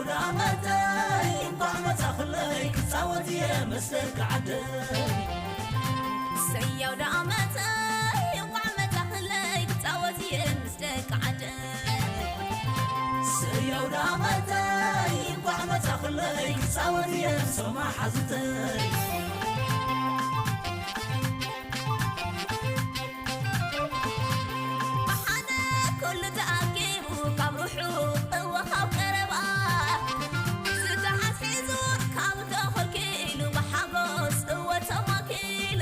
ዳመተይ እንኳዕ መጻኽለይ ክጻወት እየ ምስ ደቂ ዓደይ። ሰያው ዳመተይ እንኳዕ መጻኽለይ ክጻወት እየ ምስ ደቂ ዓደይ። ሰያው ዳመተይ እንኳዕ መጻኽለይ ክጻወት እየ ምስ ሶማ ሓዙተይ። ብሓደ ኩሉ ተኣኪቡ ካብ ርሑቕ እወ ካብ ቀረባ ዝተሓዝሒዙ ካብ ተኸልኪሉ ብሓጎስ እወ ተማኪሉ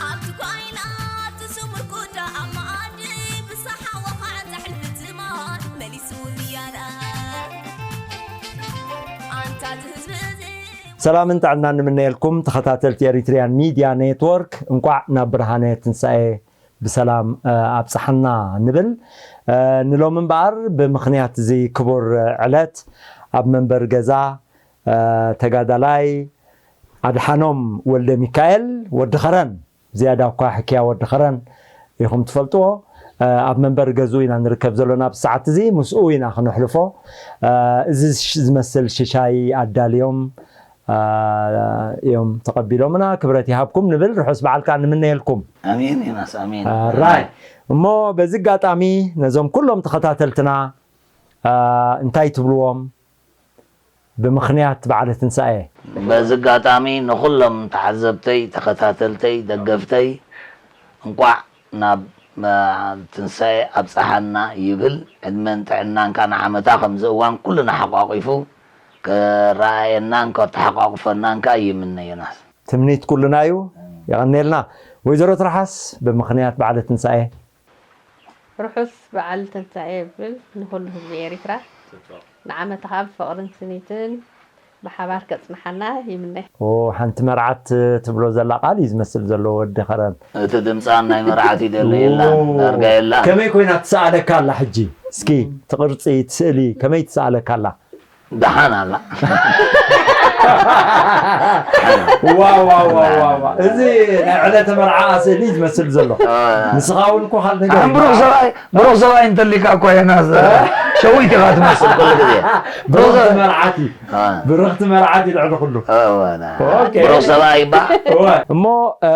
ኣብቲ ጓይላ ኣብቲ ስሙር ኩዳ ኣብ መኣዲ ብሳሓ ወኻዕ ዘሕልፍ ዝማን መሊሱ ዝያዳ ኣንታ ዝህዝቢ እዚ ሰላምን ጥዕናን ንምነየልኩም ተኸታተልቲ ኤሪትሪያን ሚድያ ኔትወርክ፣ እንቋዕ ናብ ብርሃነ ትንሳኤ ብሰላም ኣብፀሐና ንብል። ንሎም እምበኣር ብምኽንያት እዚ ክቡር ዕለት ኣብ መንበር ገዛ ተጋዳላይ ኣድሓኖም ወልደ ሚካኤል ወዲ ኸረን፣ ዝያዳ እኳ ሕክያ ወዲ ኸረን ኢኹም ትፈልጥዎ፣ ኣብ መንበር ገዝኡ ኢና ንርከብ ዘለና ኣብዚ ሰዓት እዚ። ምስኡ ኢና ክነሕልፎ። እዚ ዝመስል ሽሻይ ኣዳልዮም እዮም ተቐቢሎምና። ክብረት ይሃብኩም ንብል። ርሑስ በዓል ከኣ ንምነየልኩም። ኣሜን ዮናስ፣ ኣሜን። ራይ እሞ በዚ ኣጋጣሚ ነዞም ኩሎም ተኸታተልትና እንታይ ትብልዎም? ብምኽንያት በዓለ ትንሳኤ። በዚ ኣጋጣሚ ንኹሎም ተዓዘብተይ፣ ተኸታተልተይ፣ ደገፍተይ እንቋዕ ናብ ትንሳኤ ኣብፀሓና ይብል። ዕድመን ጥዕናን ከዓ ንዓመታ ከምዚ እዋን ኩልና ሓቋቒፉ ከረኣየናን ከተሓቋቑፈናን ከዓ ይምነ ዮናስ። ትምኒት ኩልና እዩ። የቐንየልና። ወይዘሮ ትርሓስ ብምኽንያት በዓለ ትንሳኤ። ርሑስ በዓል ትንሳኤ የብል ንኹሉ ህዝቢ ኤሪትራ። ንዓመት ካብ ፍቕርን ስኒትን ብሓባር ከጽንሓና ይምነ። ኦ፣ ሓንቲ መርዓት ትብሎ ዘላ ቃል እዩ ዝመስል ዘሎ ወዲ ኸረን። እቲ ድምፃን ናይ መርዓት ይደሎ የላን፣ ዳርጋ የላን። ከመይ ኮይና ትሰኣለካ ኣላ ሕጂ? እስኪ እቲ ቅርፂ፣ እቲ ስእሊ ከመይ ትሰኣለካ ኣላ? ደሓን ኣላ። ዋ፣ ዋ፣ ዋ፣ ዋ፣ ዋ። እዚ ናይ ዕለተ መርዓ ስእሊ ዝመስል ዘሎ። አ። ንስኻ እውን እኮ ካልእ ነገር ኣን ብሩኽ ይበሃል። ሰብኣይ፣ ብሩኽ ሰብኣይ እንተሊካ እኮ የናስ ሸዊት ኢኻ ትመስል ኩሉ ግዜ። ብሩኽ ብሩኽ ሰብኣይ። መርዓት እዩ። አ። ብርኽቲ መርዓት እዩ ልዕሊ ኩሉ። እወ፣ ና። ኦኬ። ብሩኽ ሰብኣይ እባ። እወ። እሞ፣ እ፣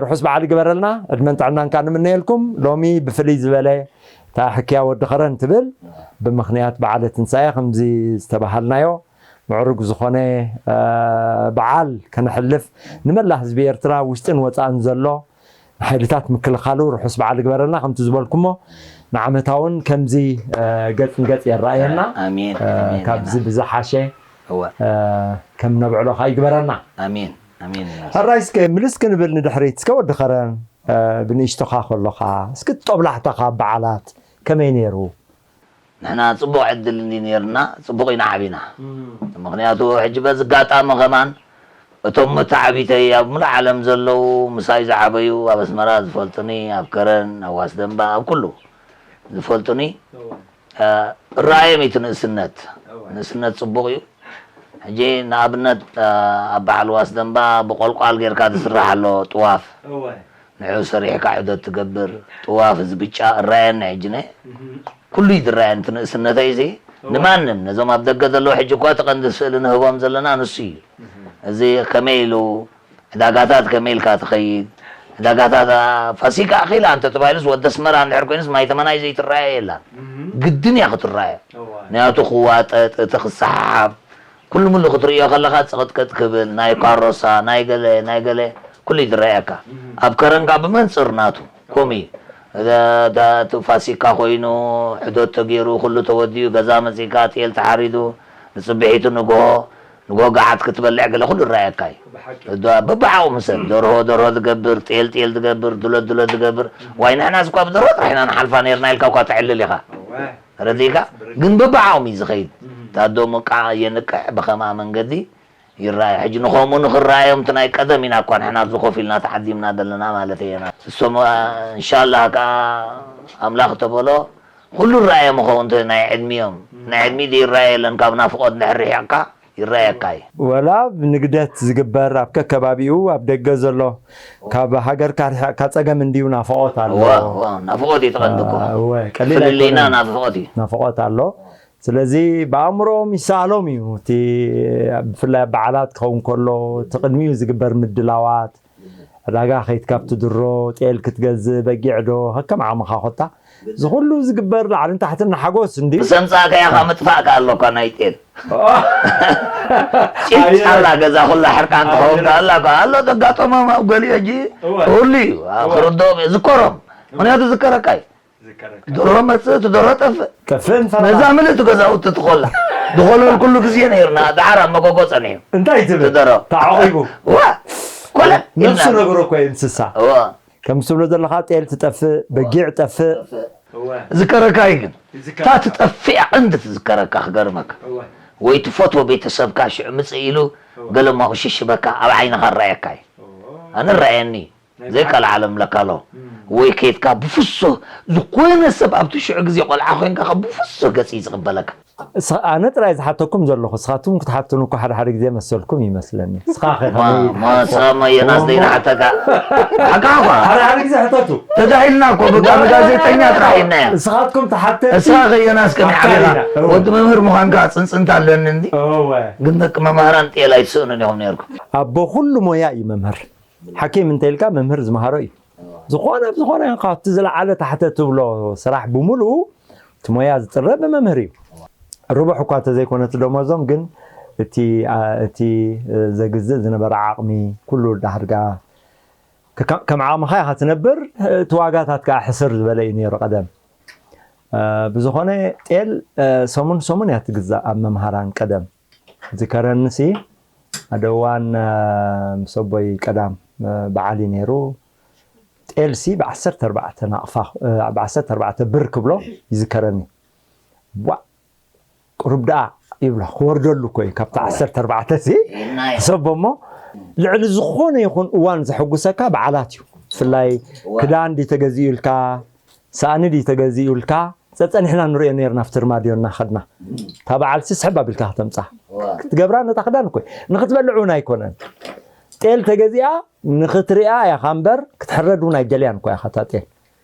ርሑስ በዓል ይግበረልና። ዕድመን ጥዕናን ከኣ ንምነየልኩም። ሎሚ ብፍልይ ዝበለ እታ ሕክያ ወዲ ኸረን ትብል ብምኽንያት በዓለ ትንሳኤ ከምዚ ዝተባሃልናዮ ምዕሩግ ዝኾነ፣ እ፣ በዓል ከነሕልፍ ንመላእ ህዝቢ ኤርትራ ውሽጥን ወጻእን ዘሎ ንሓይልታት ምክልኻሉ ርሑስ በዓል ይግበረልና። ከምቲ ዝበልኩሞ ንዓመታውን ከምዚ፣ እ፣ ገጽ ንገጽ የረኣየና። ኣሜን፣ እ፣ ኣሜን፣ ካብዚ ኣሜን። ብዝሓሸ፣ እወ። እ፣ ከም ነብዕሎ ኸኣ ይግበረና። ኣሜን፣ ኣሜን። ሕራይ እስከ ምልስ ክንብል ንድሕሪት እስከ ወዲ ኸረን፣ እ፣ ብንእሽቶኻ ከሎኻ እስኪ ጦብላሕታኻ በዓላት ከመይ ነይሩ? ንሕና ጽቡቕ ዕድል እንዲ ነይርና፣ ጽቡቕ ኢና ዓቢና። እም። ምኽንያቱ፣ ሕጂ በዚ ኣጋጣሚ ከማን፣ እቶም መተዓቢተይ ኣብ ምሉእ ዓለም ዘለዉ፣ ምሳይ ዝዓበዩ፣ ኣብ ኣስመራ ዝፈልጡኒ፣ ኣብ ከረን፣ ኣብ ዋስደንባ፣ ኣብ ኩሉ ዝፈልጡኒ፣ እወ። እ፣ እረኣዮም እዩ እቲ ንእስነት። እወ። ንእስነት ጽቡቕ እዩ። ሕጂ ንኣብነት፣ እ፣ ኣብ በዓል ዋስደንባ ብቆልቋል ጌርካ ዝስራሕ ኣሎ ጥዋፍ። እወ። ንዕኡ ሰሪሕካ ዑደት ትገብር፣ ጥዋፍ፣ እዚ ብጫ እረኣየኒ ሕጂ ነ-፣ እህ። ኩሉ እዩ ዝረኣየኒ፣ እቲ ንእስነተይ እዚ እወ። ንማንም፣ ነዞም ኣብ ደገ ዘለዉ ሕጂ እኳ እቲ ቀንዲ ስእሊ ንህቦም ዘለና ንሱ እዩ። እህ። እዚ ከመይ ኢሉ ዕዳጋታት ከመይ ኢልካ ትኸይድ፣ ዕዳጋታት ፋሲካ ኣኺላ እንተ ተባሂሉስ ወዲ ኣስመራ እንድሕር ኮይኑስ ማይ ተመናይ ዘይትረኣየ የላን። እህ። ግድን እያ ክትረኣየ። እወ። ምኽንያቱ ክዋጠጥ፣ እቲ ክሰሓሓብ፣ ኩሉ ምሉ ክትርእዮ ከለኻ ጽቕጥቅጥ ክብል፣ ናይ ካሮሳ፣ ናይ ገለ፣ ናይ ገለ፣ ኩሉ እዩ ዝረኣየካ። እም። ኣብ ከረንካ ብመንጽር ናቱ፣ ከምኡ እዩ። እዛ፣ እዛ፣ እቲ ፋሲካ ኮይኑ፣ ሕዶት ተገይሩ፣ ኩሉ ተወዲኡ፣ ገዛ መጺእካ፣ ጤል ተሓሪዱ፣ ንጽብሒቱ ንግሆ፣ ንግሆ ገዓት ክትበልዕ ገለ ኩሉ ይረኣየካ እዩ። ብሓቂ። እዛ፣ በብዓቕሙ ሰብ፣ ደርሆ፣ ደርሆ ዝገብር፣ ጤል፣ ጤል ዝገብር፣ ድሎት፣ ድሎት ዝገብር፣ ዋይ፣ ንሕናስ እኳ ብደርሆ ጥራሕ ኢና ንሓልፋ ነይርና ኢልካ እኳ ተዕልል ኢኻ። እወ። ተረዲእካ? ግን በብዓቕሙ እዩ ዝኸይድ። እም። እቲ ኣዶ ምቃዕ የንቅሕ ብኸምኣ መንገዲ ይረኣዩ። ሕጂ ንኸምኡ ንኽረኣዮም እቲ ናይ ቀደም ኢና እኳ ንሕና ኣብዚ ኮፍ ኢልና ተዓዲምና ዘለና ማለት እየና። እሶም፣ እ፣ እንሻላህ ከኣ ኣምላኽ ተበሎ ኩሉ ይረኣዮም ይኸውን እቲ ናይ ዕድሚኦም። እም። ናይ ዕድሚ ዘይረኣየ የለን ካብ ናፍቖት እንድሕር ርሒቕካ። ይረኣየካ እዩ። ወላ ብንግደት ዝግበር ኣብ ከከባቢኡ ኣብ ደገ ዘሎ ካብ ሃገርካ ርሒቕካ ጸገም እንድዩ ናፍቖት ኣሎ። እወ፣ እወ፣ ናፍቖት እዩ እቲ ቀንዲ እኮ። እወ፣ ቀሊል ፍልልይና ኣይኮነን። ናፍቖት እዩ። ናፍቖት ኣሎ። ስለዚ ብኣእምሮኦም ይሰኣሎም እዩ። እቲ ብፍላይ ኣብ በዓላት ክኸውን ከሎ እቲ ቅድሚኡ ዝግበር ምድላዋት፣ ዕዳጋ ከይትካብ ትድሮ፣ ጤል ክትገዝእ፣ በጊዕ ዶ፣ ከከም ዓቕምኻ ኮታ። እዚ ኩሉ ዝግበር ላዕልን ታሕትን ንሓጎስ እንድዩ። ምስ ኣምጻእካያ ከኣ ምጥፋእካ ኣሎ እኳ ናይ ጤል። ጭጭ ኣላ ገዛ ኩላ ሕርቃን ትኸውን ከኣ ኣላ እኳ። ኣሎ ዘጋጠሞም ኣብ ገሊኡ ሕጂ እወ። ኩሉ እዩ። እወ። ክርድኦም እየ። ዝከሮም። ምኽንያቱ ዝከረካ እዩ። ዝከረካ። ደርሆ መጽእ፣ እቲ ደርሆ ጠፍእ። ጠፍእን ፈረቓ። ነዛ ምልእቲ ገዛውቲ ትኾላ። ዝኾለል ኩሉ ግዜ ነይርና። ደሓር ኣብ መጎጎ ጸኒሑ። እንታይ ትብል? እቲ ደርሆ። ተዓቂቡ። ዋ! ኮለ! ነፍሱ ኢልና። ነገሮ እኮ እዩ እንስሳ። እወ። ከም ትብሎ ዘለኻ ጤል ትጠፍእ፣ በጊዕ ጠፍእ። እወ። ዝከረካ እዩ ግን። ዝከረካ። እታ ትጠፍእ እያ ቀንዲ ትዝከረካ ክገርመካ። እወ። ወይ ትፈትዎ ቤተሰብካ ሽዑ ምጽእ ኢሉ እወ። ገለ ማኹሽሽበካ ኣብ ዓይንኻ ረኣየካ እዩ። እወ። ኣነ ረኣየኒ። ናይ ዘይካል ዓለም ለካ ኣሎ። እም። ወይ ከይድካ ብፍሱህ ዝኾነ ሰብ ኣብቲ ሽዑ ግዜ ቆልዓ ኮይንካ ካብ ብፍሱህ ገጽ እዩ ዝቕበለካ። ስ-፣ ኣነ ጥራይ ዝሓተኩም ዘለኹ፣ ንስኻትኩም ክትሓቱኒ እኮ ሓደ ሓደ ግዜ መሰልኩም ይመስለኒ። ንስኻ ኸ ማ-፣ ከመይ ማ-፣ ትሓቶ? ሰማ የናስ ዘይንሓተካ። ሓቃ እኳ። ሓደ ሓደ ግዜ ሕተቱ። ተዳሂልና እኮ፣ በቃ፣ ላ፣ ላ፣ ንጋዜጠኛ ላ፣ ላ፣ ጥራሕ ኢልናዮ። ንስኻትኩም ተሓተቲ ንስኻ ኸ የናስ ከመይ ዓቢኻ? ኣካልና። እወ። ወዲ መምህር ምዃንካ ጽንጽንታ ኣለኒ እንዲ። እወ። ግን ደቂ መማህራን ጤል ኣይትስእኑን ኢኹም ነይርኩም። ኣቦ ኩሉ ሞያ እዩ መምህር። ሓኪም እንተ ኢልካ መምህር ዝመሃሮ እዩ። ዝኾነ ብዝኾነ ይኹን ካብቲ ዝለዓለ ታሕተ ትብሎ ስራሕ ብምሉኡ እቲ ሞያ ዝጥረ ብመምህር እዩ። ርቡሕ እኳ እንተዘይኮነ እቲ ደሞዞም ግን እቲ፣ ኣ-፣ እቲ ዘግዝእ ዝነበረ ዓቕሚ ኩሉ ዳሕርጋ ከ-፣ ከም ዓቕምኻ ኢኻ ትነብር፣ እቲ ዋጋታት ከዓ ሕስር ዝበለ እዩ ነይሩ ቀደም። እ፣ ብዝኾነ ጤል፣ እ፣ ሰሙን ሰሙን እያ ትግዛእ ኣብ መምሃራን ቀደም። ዝከረንሲ ሓደ እዋን፣ እ፣ ምስ ኣቦይ ቀዳም፣ እ፣ በዓል እዩ ነይሩ። ጤልሲ ብዓሰርተ ኣርባዕተ ናቕፋ፣ እ፣ ብዓሰርተ ኣርባዕተ ብር ክብሎ ይዝከረኒ። ዋእ፣ ቁሩብ ደኣ ይብሎ፣ ክወርደሉ እኮ እዩ። ካብቲ ዓሰርተ ኣርባዕተ ሲ፣ ሕሰቦ እሞ፣ ልዕሊ ዝኾነ ይኹን እዋን ዘሐጉሰካ በዓላት እዩ። ብፍላይ እዋ። ክዳን ድዩ ተገዚኡልካ፣ ሳእኒ ድዩ ተገዚኡልካ፣ ጸጸኒሕና ንሪኦ ነይርና፣ ኣብቲ ርማድዮ እናኸድና። እታ በዓል ሲ ስሕብ ኣቢልካ ከተምጻ። እዋ። ክትገብራ ነታ ክዳን እኮ እዩ። ንኽትበልዕ እውን ኣይኮነን። ጤል ተገዚኣ ንኽትሪኣ ኢኻ እምበር፣ ክትሕረድ እውን ኣይደልያን እኮ ኢኻ እታ ጤል።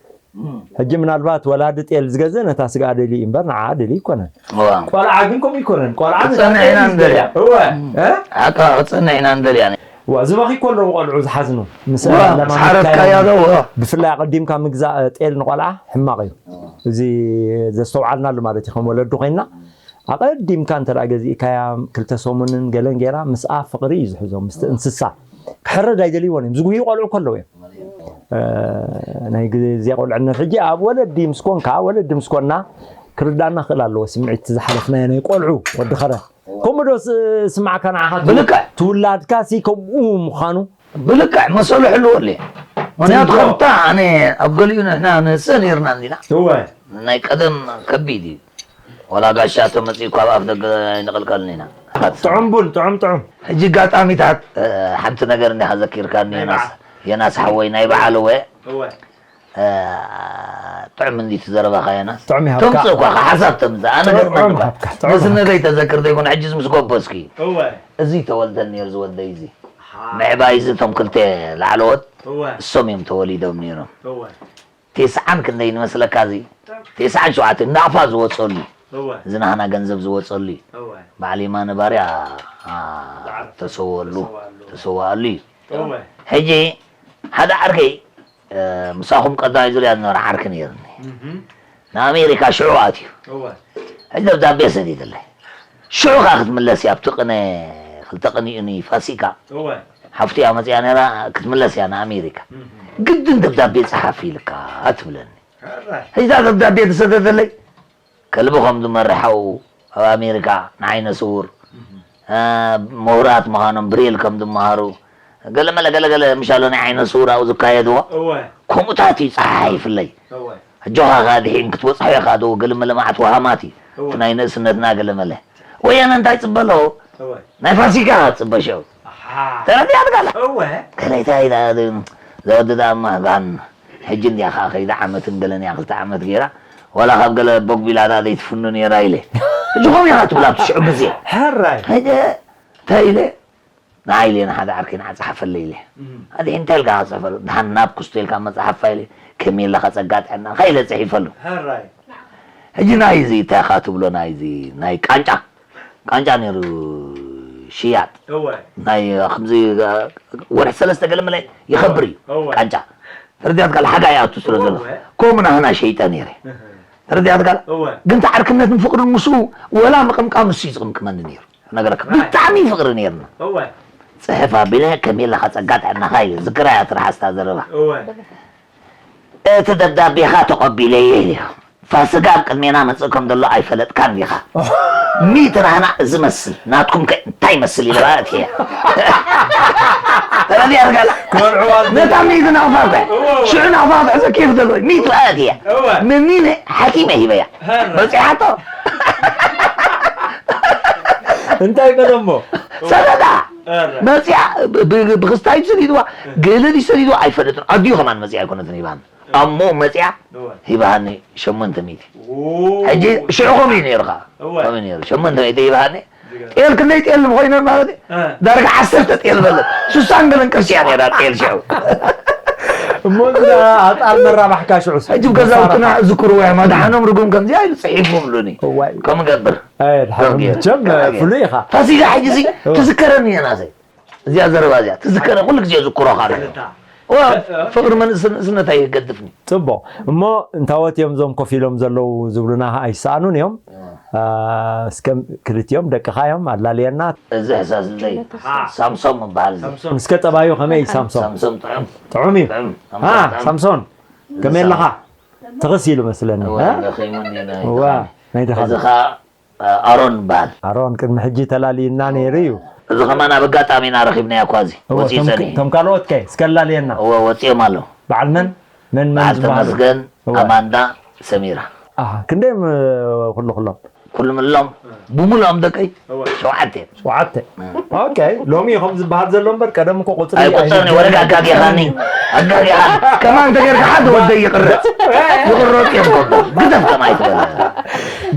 እም። ሕጂ ምናልባት ወላዲ ጤል ዝገዝእ ነታ ስጋኣ ደልዩ እዩ እምበር፣ ንዓኣ ደልዩ ኣይኮነን። እዋ። ቆልዓ ግን ከምኡ ኣይኮነን። ቆልዓ ክትጸንሕ ኢና ንደልያ። እወ። እም። እ? ሓቃ ክትጸንሕ ኢና ንደልያ። እዋ፣ ዝበኺ እኮ ኣለዉ ቆልዑ ዝሓዝኑ። ምስ እዋ፣ ለማመድካዮም፣ ምስ ሓረድካያ ዶ፣ እዋ። ብፍላይ ኣቐዲምካ ምግዛእ ጤል ንቆልዓ ሕማቕ እዩ። እዋ። እዚ ዘስተውዓልናሉ ማለት እዩ፣ ከም ወለዲ ኮይንና። ኣቐዲምካ እንተ ደኣ ገዚእካያ፣ ክልተ ሰሙንን ገለን ገይራ፣ ምስኣ ፍቕሪ እዩ ዝሕዞ፣ ምስቲ እንስሳ። ክሕረድ ኣይደልይዎን እዮም። ዝጉህዩ ቆልዑ እኮ ኣለዉ እዮም። እ፣ ናይ ግዜ ቁልዕነት ሕጂ ኣብ ወለዲ ምስ ኮንካ፣ ወለዲ ምስ ኮና ክርዳእና ክእል ኣለዎ፣ ስምዒት ዝሓለፍናዮ ናይ ቆልዑ ወዲ ኸረ። ከምኡ ዶ ስ-፣ ስማዕካ ንዓኻ ት-፣ ብልክዕ። ትውላድካ ሲ ከምኡ ምዃኑ? ብልክዕ መሰሉ ሕልዎ ኣለ። ምኽንያቱ ጽቡቕ። ከምታ ኣነ ኣብ ገሊኡ ንሕና ንህሰ ነይርና እንዲና። እወ። ናይ ቀደም ከቢድ እዩ። ወላ ጋሻ ተመጺኡ ካብ ኣፍ ደገ ኣይንቕልቀልን ኢና። ጥዑም ቡን፣ ጥዑም፣ ጥዑም። ሕጂ ኣጋጣሚታት፣ እ፣ ሓንቲ ነገር እንዲኻ ዘኪርካኒ ናይ ዮናስ፣ በዓል። ዮናስ ሓወይ ናይ በዓል እወ። እወ። እ፣ ጥዑም እንዲ ትዘረባኻ ዮናስ። ጥዑም ይሃብካ። ተምጽእ እኳ ሓሳብ ተምጽእ። ኣነ ጥዑም፣ ገርመኒ ጥዑም እኳ። ይሃብካ፣ ጥዑም ነዚ ይሃብካ። ነበይ ተዘክር ዘይኮነ ሕጂስ ምስ ጎበዝኪ። እወ። እዚ ተወልደን ነይሩ ዝወደይ እዚ። ኣሃ። ምዕባይ እዚ እቶም ክልተ ላዕለዎት እወ። እሶም እዮም ተወሊዶም ነይሮም። እወ። ቴስዓን ክንደይ ንመስለካ እዚ? ቴስዓን ሸውዓተን ናቕፋ ዝወጸሉ። እወ። እዚ ናህና ገንዘብ ዝወጸሉ። እወ። በዓል የማነ ባርያ፣ ኣ፣ ዝዓረፈ። ተሰወሉ፣ ተሰወሉ። ተሰዋሉ እዩ። እወ። ሕጂ ሓደ ዓርከይ፣ እ፣ ምሳኹም ቀዳማይ ዙርያ ዝነበረ ዓርኪ ነይርኒ። እህ። ንኣሜሪካ ሽዑ ኣትዩ። እወ። ሕጂ ደብዳቤ ሰዲድለይ። ሽዑ ከኣ ክትምለስ እያ፣ ኣብቲ ቅነ፣ ክልተ ቅኒኡ ንፋሲካ። እወ። ሓፍቱ እያ መጺኣ ነይራ፣ ክትምለስ እያ ንኣሜሪካ። እህ። ግድን ደብዳቤ ጸሓፊ ኢልካ ትብለኒ። ሕራይ። ሒዛ ደብዳቤ ተሰደደለይ። ከልቢ ከም ዝመርሕ ሓው ኣብ ኣሜሪካ ንዓይነ ስውር፣ እህ። እ፣ ምሁራት ምዃኖም ብሬል ከም ዝመሃሩ፣ ገለመለ ገለገለ ምሻሎ ናይ ዓይነ ስውር ኣብኡ ዝካየድዎ፣ እወ። ከምኡታት እዩ ጸሓሒፍለይ። እወ። ኣጆኻ ከኣ ድሒን ክትበጽሖ ኢኻ ዶ፣ ገለመለ መዓት ወሃማት እዩ። እወ። እቲ ናይ ንእስነትና ገለመለ። ወያነ እንታይ ጽበ ኣለዎ? እወ። ናይ ፋሲካ ጽበ ሸው። ኣሓ። ተረዲኣትካ ኣላ? እወ። ከመይ እንታይ ኢላ ድ-፣ ዘወዲ ደኣ እማ ጋን ሕጂ እንድያ ከኣ ከይዳ ዓመትን ገለን እያ ክልተ ዓመት ገይራ፣ ዋላ ካብ ገለ ቦግቢላ ደኣ ዘይትፍኑ ነይራ ኢለ። ሕጂ ከምኡ ኢኻ ትብላ ኣብቲ ሽዑ ግዜ። ሕራይ። ሕጂ እንታይ ኢለ? ንዓይ ኢለ ንሓደ ዓርከይ ንዓ ጸሓፈለይ ኢለ። እም። ኣድሒ እንታይ ኢልካ ክጽሕፈሉ? ደሓን ናብ ኩስቶ ኢልካ መጽሓፋ ኢለ። ከመይ ኢለ ከጸጋጥዐና? ከኢለ ጽሒፈሉ። ሕራይ። ሕጂ ናይ እዚ እንታይ ኢኻ ትብሎ፣ ናይ እዚ ናይ ቃንጫ፣ ቃንጫ ነይሩ ሽያጥ። እወ። ናይ ከምዚ ወርሒ ሰለስተ ገለ መለ ይኸብር እዩ እወ። ቃንጫ። ተረዲኣት ጋል ሓጋይ ይኣቱ ስለ ዘሎ። እወ። ከምኡ ናህና ሸይጠ ነይረ። እህ። ተረዲኣት ጋል? እወ። ግን እቲ ዓርክነትን ፍቕርን ምስኡ ወላ ምቕምቃም ንሱ እዩ ዝቕምቅመኒ ነይሩ። ነገረካ። ራይት። ብጣዕሚ ፍቕሪ ነይርና። እወ። ጽሕፍ ኣቢለ ከመይ ኣለኻ ጸጋ ጥዕናኻ ኢለ ዝክራ እያ ትርሓስታ ዘረባ። እወ። እቲ ደብዳቤኻ ተቐቢለዮ ኢለ። ፋሲጋ ኣብ ቅድሜና መጽእ ከም ዘሎ ኣይፈለጥካን ዲኻ? ሚእቲ ናህና እዚ መስል፣ ናትኩም ከ እንታይ ይመስል ኢለ ባእት እያ። ተረዲኣ ርጋላ? ክበልዕዋ ዝደልዩ። ነታ ሚእቲ ናቕፋ እኮ እያ። እወ፣ እወ። ሽዑ ናቕፋ ክትሕዞ ኬፍ ዘለዎ። ሚእቲ ባእት እያ። እወ። መሚነ ሓኪመ ሂበያ። ሀረ። በጺሓቶ። እንታይ በለ እሞ? ሰደዳ። ኧረ። መጺኣ ብ-፣ ብ-፣ ብክስታይ ሰዲድዋ፣ ገለ ድዩ ሰዲድዋ ኣይፈልጥን። ኣዲኡ ከማን መጺኣ ኣይኮነትን ሂባኒ። ኣሞ መጺኣ እወ። ሂባሃኒ ሸሞንተ ሚእቲ። ኦ። ሕጂ ሽዑ ከምኡ እዩ ነይሩ ኸዓ። እወ። ከምኡ እዩ ነይሩ። ሸሞንተ ሚእቲ ሂባሃኒ። ጅጋ። ጤል ክንደይ ጤል ኮይነን ማለት እዩ? እ። ዳርጋ ዓሰርተ ጤል በለት። ሱሳን ገለን ቅርሺ እያ ነይራ ጤል ሽዑ። እሞ እዚ ኣጣል መራባሕካ ሽዑስ? ሕጂ ገዛውትና ዝክርዎ እዮም። ኣድሓኖም ርጉም ከምዚኣ ኢሉ ጽሒፎምሉኒ። እዋይ። ከም ገብር። ኣይ፣ ኣድሓኖም ከም ገይሩ። መቸም ፍሉይ ኢኻ። ፋሲጋ ሕጂ እዚ እወ። ትዝከረኒ እያ ናተይ። እዚኣ ዘረባ እዚኣ ትዝከረ፣ ኩሉ ግዜ ዝክሮኻ ነይሩ። እታ። እወ፣ እ፣ እ። ፍቕሪ መንእስ-፣ ንእስነት ኣይገድፍኒ። ጽቡቕ። እሞ እንታወት እዮም እዞም ኮፍ ኢሎም ዘለዉ ዝብሉና ኣይሰኣኑን እዮም። እወ። አ፣ እስከ ክልቲኦም ደቅኻ እዮም፣ ኣላልየና። እዚ ሕሳስ ልደይ። ኣሃ። ሳምሶም ይበሃል እዚ። ሳምሶም። እስከ ጠባዩ ከመይ እዩ ሳምሶም? ሳምሶም ጥዑም። ጥዑም እዩ? ጥዑም። አ፣ ሳምሶም ጥዑም። ሳምሶን፣ እዚ ከመይ ኣለኻ? ሳም-፣ ትኽስ ኢሉ መስለኒ፣ እወ፣ እ? ደኺሙኒ ናይ እወ፣ ድኻሚ። ናይ ድኻሚ። እዚ ኸኣ ኣሮን ይበሃል። ኣሮን ቅድሚ ሕጂ ተላልዩና ነይሩ እዩ። እዚ ከማን ኣብ ኣጋጣሚ ኢና ረኺብናዮ እኳ እዚ። እወ፣ ወፂኡ እቶም፣ ጸኒሑ። እቶም ካልኦት ከ እስከ ኣላልየና። እወ፣ ወፂኦም ኣለዉ። በዓል መን? መን፣ መን በዓል ዝበሃሉ? ተመስገን፣ እወ። ኣማንዳ፣ ሰሚራ። ኣሃ፣ ክንደዮም፣ እ፣ ኩሉ ኩሎም? ኩሉ ምሎም፣ ብምልኦም ደቀይ? እወ። ሸውዓተ እዮም። ሸውዓተ። እ። ኦኬ፣ ሎሚ እዩ ከም ዝበሃል ዘሎ እምበር ቀደም እኮ ቁፅሪ ኣይ፣ ቁፅሪ ኣይነበረን። ወረዳ ኣጋጊኻኒ። ኣጋጊኻ። ከማን ተጌርካ ሓደ ወደይ ይቕረጽ። ይቕረጽ እዮም እኮ። ግደፍ ከማይ ትበል።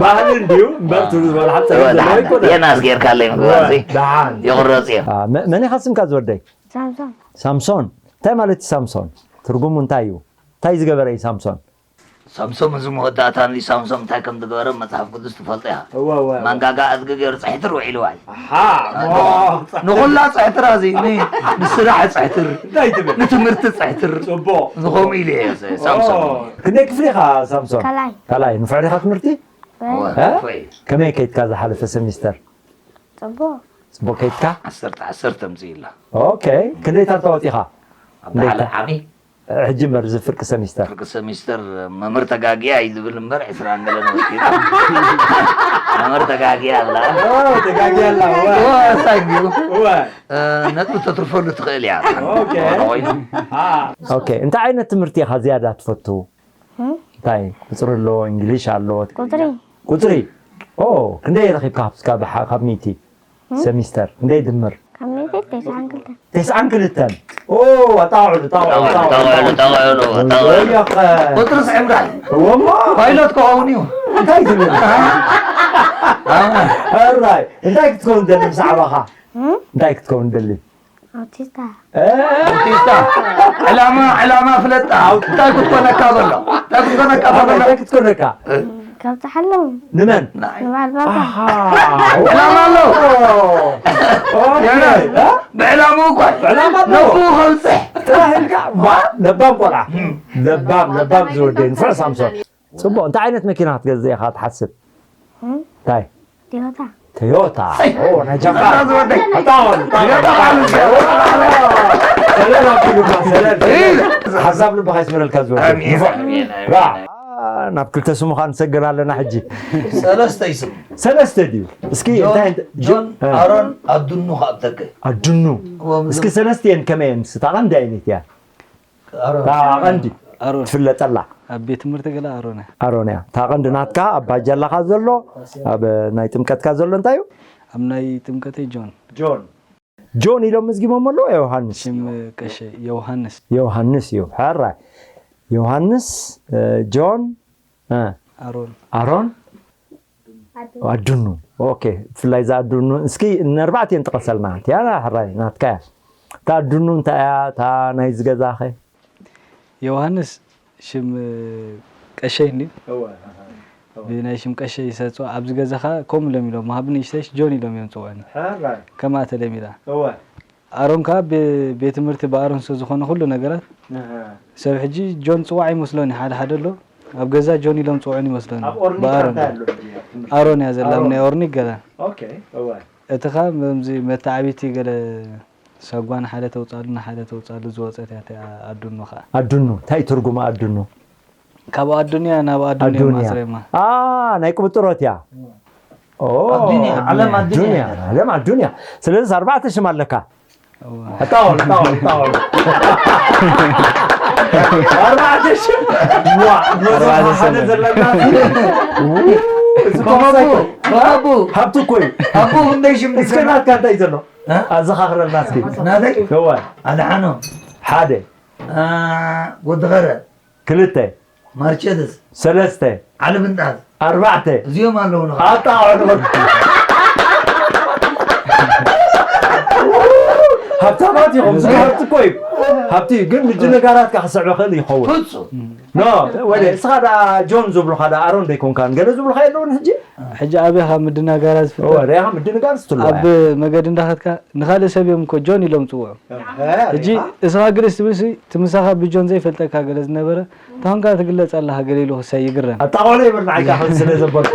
ባህሊ እንድዩ እምበር፣ ትብሉ ዝበሉ ሓንቲ እወ፣ ጸገም ዘለዎ ደሓን። ኣይኮነን። የናስ ጌርካለይ ምግባር እወ፣ እዚ። ደሓን። ይቕረጽ እዮም። አ፣ መ-፣ መን ኢኻ ስምካ ዝወደይ? ሳምሶን። ሳምሶን። እንታይ ማለት እዩ ሳምሶን? ትርጉሙ እንታይ እዩ? እንታይ ዝገበረ እዩ ሳምሶን? ሳምሶም እዚ መወዳእታ እንዲ ሳምሶም እንታይ ከም ዝገበረ መጽሓፍ ቅዱስ ትፈልጦ ኢኻ። እወ፣ እወ፣ እወ። ማንጋጋ ኣድጊ ገይሩ ጸሕትር ውዒልዋ እዩ። ኣሓ፣ እ፣ ሞ-፣ ንኹላ ጸሕትራ እዚ፣ ን-፣ ንስራሕ ጸሕትር፣ እንታይ ትብል? ንትምህርቲ ጸሕትር። ጽቡቕ። ንኸምኡ ኢሉ እየ ስ-፣ ሳምሶም። ኦ፣ ክንደይ ክፍሊ ኢኻ ሳምሶም? ካልኣይ። ካልኣይ። ንፉዕ ዲኻ ትምህርቲ? እወ፣ እ? ንፉዕ እዩ። ከመይ ከይድካ ዝሓለፈ ሰሚስተር? ጽቡቕ። ጽቡቕ ከይድካ? ዓሰርተ፣ ዓሰርተ ኣምጺእላ። ኦኬ። ክንደይ ታርታ ወጺኻ? ኣብ ክንደይ ላዕሊ ታ-፣ ዓሚ? ሕጂ እምበር እዚ ፍርቂ ሰሚስተር። ፍርቂ ሰሚስተር መምህር ተጋግያ እዩ ዝብል እምበር ዕስራን ገለን ወሲዱ። መምህር ተጋግያ ኣብላ። ኦ፣ ተጋግያ ኣላ፣ እወ። እወ፣ ሳጊ። እወ። እ፣ ነጥቢ ተትርፈሉ ትኽእል እያ። ኦኬ። ዝኾነ ኮይኑ። አ። ኦኬ፣ እንታይ ዓይነት ትምህርቲ ኢኻ ዝያዳ ትፈቱ? እም? እንታይ? ቁጽሪ ኣሎ፣ እንግሊሽ ኣሎ። ቁጽሪ። ቁጽሪ? ኦ፣ ክንደይ ረኺብካ ካብ፣ ካብ፣ ካብ ሚእቲ? እም? ሰሚስተር? ክንደይ ድምር? ካብ ሚእቲ ተስዓን ክልተን። ተስዓን ክልተን? ኦ፣ ኣጣውዕሉ፣ ኣጣውዕሉ፣ ኣጣውዕሉ፣ ኣጣውዕሉ። ኣጣውዕሉ፣ ኣጣውዕሉ። ወያኸ። ቁጽሪ ስዕምዳል። እወ እሞ። ፓይሎት ክኸውን እዩ። እንታይ ትብል? ኣማ። ሕራይ፣ እንታይ ክትከውን ደሊ ምስ ዓባኻ? እም? እንታይ ክትከውን ደሊ? ኣውቲስታ። እ? ኣውቲስታ። ዕላማ፣ ዕላማ ፍለጣ። እንታይ ክትኮነካ ዘሎ? እንታይ ክትኮነካ ዘሎ? እንታይ ክትኮነካ? እ? ካብ ዝሓሎም። ንመን? ንበዓል ባባ። ኣሃ። ዕላማ ኣሎ። ኦኬ። እ? ብዕላምኡ እኮ። ብዕላማ ኣሎ። ነብኡ ከብጽሕ። ጥራሕ ኢልካ? ዋ፣ ለባም ቆልዓ። ለባም፣ ለባም ዝወደይ። ንፉዕ ሳምሶን። ጽቡቕ፣ እንታይ ዓይነት መኪና ክትገዝእ ኢኻ ትሓስብ? እም? እንታይ? ቶዮታ። ቶዮታ። ኦ፣ ናይ ጃፓን። ኣታ ዝወደይ። ኣታ ወል-፣ ኣታ ቶዮታ ወል-፣ ማለት ነው። ሰለል ኣቢሉካ፣ ሰለል። ሓሳብ ልብኻ ይስመረልካ ዝወደይ። ኣሜን፣ ንፉዕ። ኣሜን፣ ኣሜን፣ ራ። ኣሜን። ናብ ክልተ ስሙኻ ንሰግር ኣለና ሕጂ። ሰለስተ ይስሙ። ሰለስተ ድዩ? እስኪ ጆን፣ እንታይ፣ እንታይ፣ ጆን፣ እ። ኣሮን፣ ኣዱኑ ካብ ተከ። ኣዱኑ። እዎም እስኪ ዞም- ሰለስቲኤን ከመይ እየን? ስታኻ እንታይ ዓይነት እያ? ኣሮን። እታ ቀንዲ ኣሮን። ትፍለጠላ። ኣብ ቤት ትምህርቲ ገለ ኣሮን እያ። ኣሮን እያ። እታ ቀንዲ ናትካ ኣብ ባጃላኻ ዘሎ፣ ኣብ ናይ ጥምቀትካ ዘሎ እንታይ እዩ? ኣብ ናይ ጥምቀተይ ጆን። ጆን። ጆን ኢሎም መዝጊቦም ኣለዉ፣ ዮሃንስ? ሽም ቀሸ ዮሃንስ። ዮሃንስ እዩ። ሕራይ። ዮሃንስ፣ እ፣ ጆን፣ እ፣ ኣሮን። ኣሮን? ኣዱኑ። ኦኬ፣ ብፍላይ እዛ ኣዱኑ፣ እስኪ ነርባዕቲኤን ጥቐሰልና። እቲኣ ሕራይ ናትካ እያ። እታ ኣዱኑ እንታይ እያ? እታ ናይዚ ገዛኸ? ዮሃንስ ሽም ቀሸይ እንድዩ። እወ፣ ኣሃ። ብናይ ሽም ቀሸ ይሰጽዋ ኣብዚ ገዛኻ ከም ኢሎም ኢሎም ሃብ ንእሽተይሽ ጆን ኢሎም እዮም ጽውዕኒ። ከማኣ ተለሚዳ። ኣሮን ከኣ ብቤት ትምህርቲ ብኣሮን ስለ ዝኾነ ኩሉ ነገራት ሰብ ሕጂ ጆን ጽዋዕ ይመስሎኒ ሓደ ሓደ ኣሎ ኣብ ገዛ ጆን ኢሎም ጽውዕኒ ይመስሎኒ። ብኣሮን ኣሮን እያ ዘላ ናይ ኦርኒ ገላ። እቲ ከኣ ምዚ መተዓቢቲ ገለ ሰጓ ንሓደ ተውጻሉ ንሓደ ተውጻሉ ዝወጸት እያ ኣዱኑ ከኣ። ኣዱኑ እንታይ ትርጉማ ኣዱኑ? ካብ ኣዱንያ ናብ ኣዱንያ ኣዱንያ። ማስረማ። ኣ፣ ናይ ቅብጥሮት እያ። ኦ፣ ኣዱንያ፣ ዓለም ኣዱንያ። ኣዱንያ፣ ዓለም ኣዱንያ። ስለዚ ኣርባዕተ ሽም ኣለካ። እዋ። ኣጣወል፣ ኣጣወል፣ ኣጣወል። ኣርባዕተ ሽም። ዋ፣ ኣርባዕተ ሓደ ሽም። ዘለና። ው፣ እዚ ተዋሳይ እኮ። ባቡ። ሃብቱ እኮ እዩ። ሃብቱ ክንደይ ሽም እስከ ናትካ እንታይ ዘሎ? እ? ኣዘኻኽረልና እስኪ። ናተይ? እዋ። ኣድሓኖም። ሓደ። ኣ፣ ወዲ ኸረ። ክልተ። ማርቸድስ። ሰለስተ። ዓለምንጣት። ኣርባዕተ። እዚኦም ኣለዉ ንኻ። ኣታ ኣዕኑድ። ሃብታማት ኢኹም። እዚ ሃብቲ እኮ እዩ። ሃብቲ እዩ። ግን ምድንጋራት ከ ክስዕብ ይኽእል ይኸውን። ፍጹም። ኖ፣ ወደ እስኻ ደኣ ጆን ዝብሉኻ ደኣ ኣሮን ደይኮንካን። ገለ ዝብሉኻ የለውን ሕጂ? ሕጂ ኣበይ ካብ ምድንጋራት ዝፍጠር? ወደ ኢኻ ምድንጋር ዝትሉ ኣብ ኣያ። መገዲ እንዳኸድካ ንኻልእ ሰብ እዮም እኮ ጆን ኢሎም ጽውዑ። ሕጂ እስኻ ግልስ ትብልሲ፣ እቲ ምሳኻ ብጆን ዘይፈልጠካ ገለ ዝነበረ፣ እንታኾንካ ትግለጽ ኣለኻ ገለ ኢሉ ክሳይ ይግረም። ኣጣ ቆሎ ይብል ንዓይ ከዓ ስለ ዘበልኩ።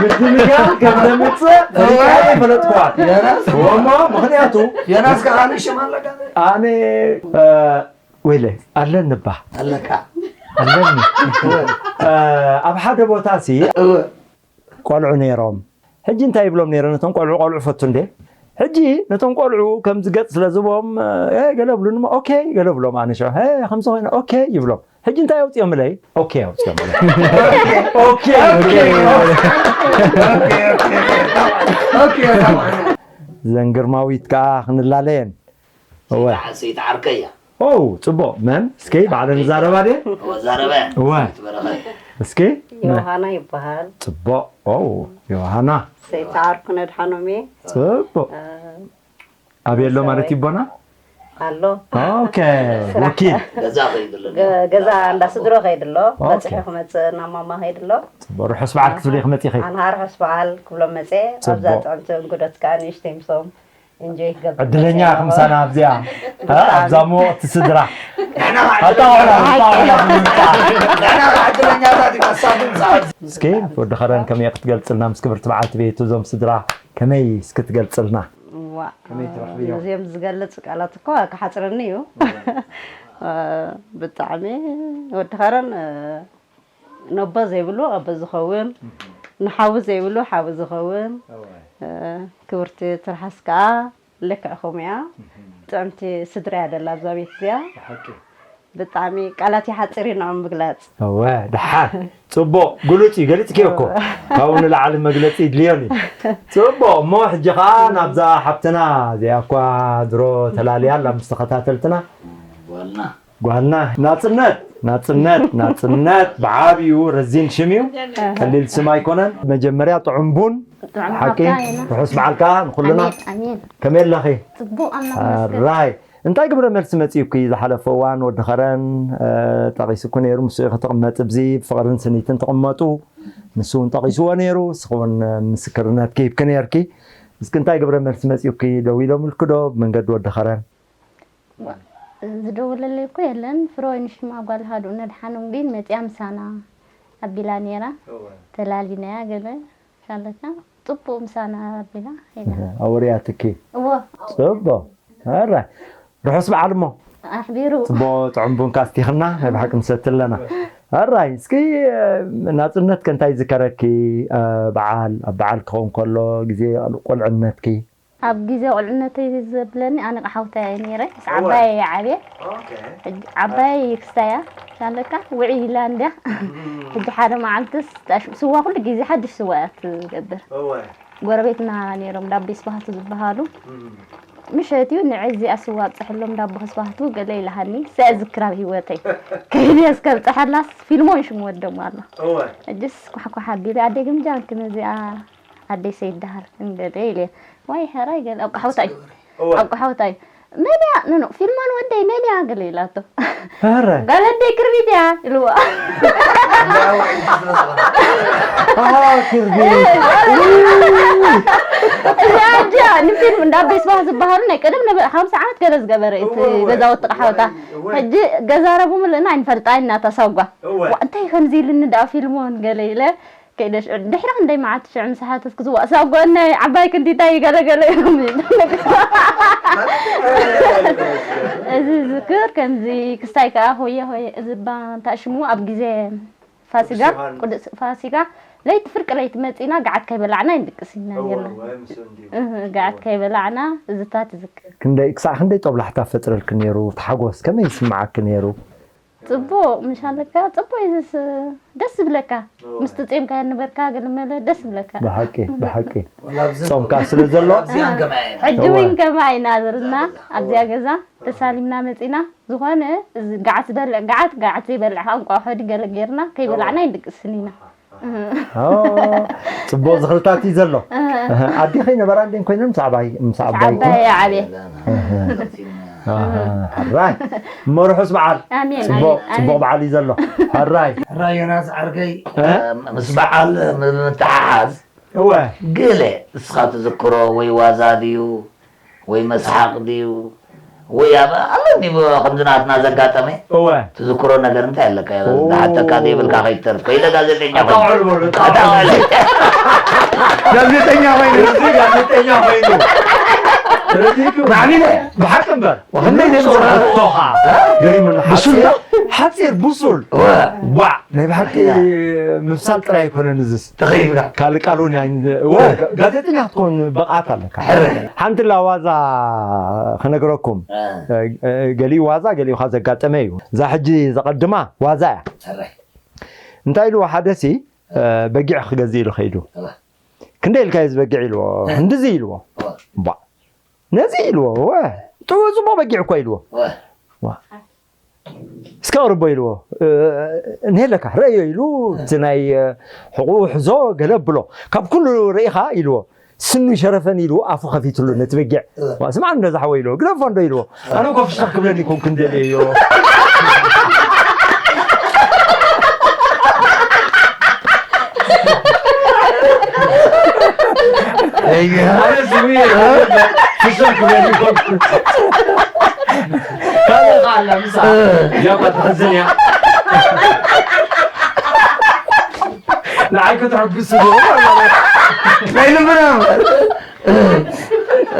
ምድንጋር ከም ዘምጽእ ፈሊጠ ኣይፈለጥኩዋን። ዮናስ። እሞ ምኽንያቱ ዮናስ ከዓ ካልእ ሽም ኣለካ? ኣነ፣ እ፣ ወይለ፣ ኣለኒ እባ። ኣለካ። ኣለኒ። እ፣ ኣብ ሓደ ቦታ ሲ እወ። ቆልዑ ነይሮም። ሕጂ እንታይ ይብሎም ነይረ ነቶም ቆልዑ፣ ቆልዑ ፈቱ እንዴ? ሕጂ ነቶም ቆልዑ ከምዚ ገጽ ስለ ዝቦም፣ እ፣ ገለ ብሉኒ፣ ኦኬ፣ ገለ ብሎም ኣነ ሸው፣ ሀ፣ ከምዚ ኮይነ፣ ኦኬ ይብሎም። ሕጂ እንታይ ኣውጽኦምለይ? ኦኬ ኣውጽኦምለይ። ኦኬ፣ ኦኬ፣ ኦኬ። ዘን ግርማዊት ከኣ ክንላለየን። እወ። ሰይት ዓርከያ። ኦ፣ ጽቡቕ። መን? እስኪ ባዕለን ይዛረባ ድየን? እወ፣ ዛረባ። እወ። ትበረኸ። እስኪ። ዮሃና ይበሃል። ጽቡቕ። ኦ፣ ዮሃና። ሰይቲ ዓርኩ ነድሓኖም እየ። ጽቡቕ። እ፣ ኣበይ ኣሎ ማለት ይቦና? ኣሎ። ኦኬ። ስራሕ። ወኪል። ገዛ ኸይዱ ኣሎ። ገ-፣ ገዛ እንዳ ስድሮ ኸይዱ ኣሎ። ኦኬ። በጺሑ ክመጽእ ናብ ማማ ኸይዱ ኣሎ። ጽቡቕ። ርሑስ በዓል ክትብሊ ክመጽእ ኸይዱ። ኣንሃ ርሑስ በዓል ክብሎም መጽእ። ኣብዛ ጽቡቕ። ጥዕምቲ እንግዶት ከኣ ንእሽተይ ምሶም። እንጆይ ክገብር ዕድለኛ መጽእ ኢኻ ኣለኹ። ምሳና ኣብዚኣ። ብጣዕሚ። ኣብዛ ሞ እቲ ስድራ። ንሕና ከዓ ኣጣውላ፣ ኣጣውላ ብምምጻእ። ንሕና ከዓ ዕድለኛታት ኢና፣ ሳብ ምምጻእ። እስኪ ወዲ ኸረን ከመይ ክትገልጽልና ምስ ክብርቲ በዓልቲ ቤቱ እዞም ስድራ ከመይ እስኪ ትገልጽልና? ዋእ፣ ከመይ ትረኽብዮ? ነዚኦም ዝገልጽ ቃላት እኮ ክሓጽረኒ እዩ። እወ። እ፣ ብጣዕሚ ወዲ ኸረን፣ እ፣ ነቦ ዘይብሉ ኣቦ ዝኸውን፣ እህ። ንሓዊ ዘይብሉ ሓዊ ዝኸውን፣ እወ። እ፣ ክብርቲ ትርሓስ ከኣ ልክዕ ከምኡ እያ። እህ። ጥዕምቲ ስድራ እያ ደላ ኣብዛ ቤት እዚኣ። ብሓቂ። ብጣዕሚ ቃላት ይሓጽር እዩ ንዕኡ ምግላጽ። እወ፣ ደሓን። ጽቡቕ፣ ግሉጽ እዩ፣ ገሊጽክዮ እኮ። እወ። ካብኡ ንላዕሊ መግለጺ ይድልዮን እዩ። ጽቡቕ፣ እሞ ሕጂ ኸኣ ናብዛ ሓብትና እዚኣ እኳ ድሮ ተላልያ ኣላ ምስ ተኸታተልትና። ጓልና። ጓልና። ናጽነት፣ ናጽነት፣ ናጽነት ብዓብዩ ረዚን ሽም እዩ። ቀሊል ስም ኣይኮነን። መጀመርያ ጥዑም ቡን፣ ጥዑም ሓቂ፣ ሃብታ ኢና። ርሑስ በዓል ከኣ ንኹልና። ኣሜን፣ ኣሜን። ከመይ ኣለኺ? ጽቡቕ፣ ኣምላኽ ይመስገን። ኣራይ። እንታይ ግብረ መልሲ መጺኡኪ ዝሓለፈ እዋን? ወዲ ኸረን፣ እ፣ ጠቒሱኪ ነይሩ፣ ምስኡ ኢኺ ትቕመጢ፣ ኣብዚ ብፍቕርን ስኒትን ትቕመጡ። ንሱ እውን ጠቒስዎ ነይሩ፣ ንስኺ እውን ምስክርነትኪ ሂብኪ ነይርኪ። እስኪ እንታይ ግብረ መልሲ መጺኡኪ? ደዊሎምልኪ ዶ ብመንገዲ ወዲ ኸረን? ዝደወለለይ እኮ የለን። ፍረወይኒ ሽማ ጓል ሃዱኡ ነድሓኖም ግን መጺኣ ምሳና ኣቢላ ነይራ። እወ። ተላሊናያ ገለ ሻለካ ጽቡቕ ምሳና ኣቢላ ሄዳ። ኣውርያትኪ? እወ። ጽቡቕ። ኣራይ። ርሑስ በዓል እሞ። ኣሕቢሩ። ጽቡቕ ጥዑም ቡንካ ኣስቲኽና፣ ናይ ብሓቂ ንሰቲ ኣለና። ኣራይ፣ እስኪ፣ እ፣ ናጽነት ከ እንታይ ይዝከረኪ? እ፣ በዓል፣ ኣብ በዓል ክኸውን ከሎ፣ ግዜ ቁልዕነትኪ? ኣብ ግዜ ቁልዕነተይ ዘብለኒ፣ ኣነ ሓውታይ እየ ነይረ። ምስ እወ። ዓባየይ እየ ዓብየ። ኦኬ። ሕጂ ዓባየይ ክስታይ እያ። ሻለካ ውዒ ኢላ እንድያ። እም። ሕጂ ሓደ መዓልትስ፣ ታሽ-፣ ስዋ ኩሉ ግዜ ሓድሽ ስዋ እያ ትገብር። እወ። ጎረቤትና ነይሮም፣ ዳቦ ስባህቱ ዝበሃሉ። እም። ምሸት እዩ፣ ንዒ እዚኣ ስዋ ኣብፅሕሎም፣ ዳቦ ስባህቱ ገለ ኢላሃኒ። ሰ-፣ እዝክር ኣብ ህይወተይ። ከይደ እስከ ብፅሐላስ፣ ፊልሞን ሽሙ ወደሞ ኣሎ። እወ። ሕጅስ ኳሕኳሕ ኣቢለ፣ ኣደይ ግምጃ እንክን እዚኣ ኣደይ ሰይድ ደሃር እንገለ ኢለ፣ ዋይ፣ ሕራይ ገለ፣ ኣብ ቃሕውታይ፣ እወ። ኣብ ቃሕውታይ፣ መን እያ ንኑ ፊልሞን ወደይ መን እያ ገለ ኢላቶ። ኧረ ጓል ኣደይ ክርቢት እያ ኢልዋ። ኣሃ ክርቢት እዚኣ ሕጂ ንፊልም እንዳ ቤስባህ ዝበሃሉ ናይ ቀደም ነበረ ሓምሳ ዓመት ገለ ዝገበረ እቲ ገዛውቲ ሓውታ ሕጂ ገዛረቡ ምልእና ኣይንፈልጣ ኢና እታ ሳጓ እንታይ ከምዚ ኢልኒ ደኣ ፊልሞን ገለ ኢለ ከይደ ሽዑ ድሕሪ ክንደይ መዓልቲ ሽዑ ምስ ሓተትኩ ዝዋእ ሳጓ ናይ ዓባይ ክንዲታይ ገለ ገለ ኢሎም እዚ ዝክር ከምዚ ክስታይ ከዓ ሆየ ሆየ እዚ እባ እንታይ ሽሙ ኣብ ግዜ ፋሲጋ ቅዱስ ፋሲጋ ለይቲ ፍርቂ ለይቲ መፂና ገዓት ከይበላዕና ይንድቅስ ኢና ነርና። እህ፣ ገዓት ከይበላዕና እዝታት ዝክር። ክንደይ ክሳዕ ክንደይ ጦብላሕታ ፈጥረልክ ነይሩ? እቲ ሓጎስ ከመይ ይስምዓክ ነይሩ? ፅቡቅ ምሽ ኣለካ ፅቡቅ እዩ ዝስ ደስ ዝብለካ ምስቲ ፂምካ ነበርካ ገለመለ ደስ ዝብለካ። ብሓቂ ብሓቂ ጾምካ ስለ ዘሎ ሕጂ እውን ከማ ኢና ዝርና ኣብዚኣ ገዛ ተሳሊምና መፂና ዝኾነ እዚ ገዓት ዝበልዕ ገዓት ገዓት ዘይበልዕ ከዓ እንቋሖ ድገለ ጌርና ከይበላዕና ይንድቅስን ኢና። ጽቡቅ ዝኽርታት እዩ ዘሎ። ኣዴኸይ ነበራ እንዴን ኮይነን ምስ ዓባይ ምስ ዓባይ ዓባይ ዓብየ ሕራይ እሞ ርሑስ በዓል። ኣሜን፣ ጽቡቅ ኣሜን፣ ጽቡቅ ኣሜን። በዓል እዩ ዘሎ። ሕራይ ሕራይ ዮናስ ዓርከይ እ? ምስ በዓል ምትሓሓዝ እወ ገለ እስኻ ትዝክሮ ወይ ዋዛ ድዩ ወይ መስሓቕ ድዩ ወይ ኣብ ኣሎ እንዲ ከምዚ ናትና ዘጋጠመ እወ ትዝክሮ ነገር እንታይ ኣለካ? ኦ። ዝሓተካ ዘይብልካ ከይትተርፍ ከይደ ጋዜጠኛ ኣታ ኮይኑ። ኣውዕል በሉ፣ ኣታ ኣታ ኣውዕል። ኣውዕል። ጋዜጠኛ ኮይኑ። እዚ ጋዜጠኛ ኮይኑ። ስለዚ እኮ ማዕቢለ። ብሓቂ እምበር። ወኸመይ ዘይምዝክሮ? ሕቶኻ። ገሪሙና። ብሱል ሓፂር፣ ዶ? ሓፂር፣ ብሱል። እወ። ዋዕ፣ ናይ ብሓቂ ምብሳል ጥራይ ኣይኮነን እዝስ። ተኸይብና። ካልእ ቃል እውን ኣይን-፣ እወ፣ ጋዜጠኛ ክትኮን ብቕዓት ኣለካ። ሕረ። ሓንቲ ላዋዛ ክነግረኩም። እ። እ፣ ገሊኡ ዋዛ፣ ገሊኡ ኸዓ ዘጋጠመ እዩ። እዛ ሕጂ ዘቐድማ ዋዛ እያ። ሕረ። እንታይ ኢልዎ ሓደሲ፣ እ፣ በጊዕ ክገዝእ ኢሉ ኸይዱ። እወ። ክንደይ ኢልካ እዩ ዝበጊዕ ኢልዎ። እ። ክንድዚ ኢልዎ። እወ። ቧ። ነዚ ኢልዎ። እወ። ጥቡ ጽቡቕ በጊዕ እኮ ኢልዎ። እወ። ዋ። እስከ ኣቕርቦ ኢልዎ። እ፣ እንሄለካ፣ ረእዮ ኢሉ፣ እቲ ናይ፣ እ፣ ሕቑኡ ሕዞ፣ ገለ ኣብሎ። ካብ ኩሉ ርኢኻ ኢልዎ። ስኑ ሸረፈን ኢልዎ፣ ኣፉ ከፊትሉ ነቲ በጊዕ። ዋ፣ ስምዓ እንዶ ዝሓወ ኢልዎ። ግደፎ እንዶ ኢልዎ። ኣነ እኮ ፍሽኽ ክብለኒ ኮንኩ እንደልየዮ። ኣነ ስሙ እየ፣ ፍሽኽ ክብለኒ ኮንኩ። ካልእ ኸዓ ኣላ፣ ምሳ። እዚኣ እኳ ተሕዝን እያ። ንዓይ ከተሐጉስ ዶ? ናይ ልብና።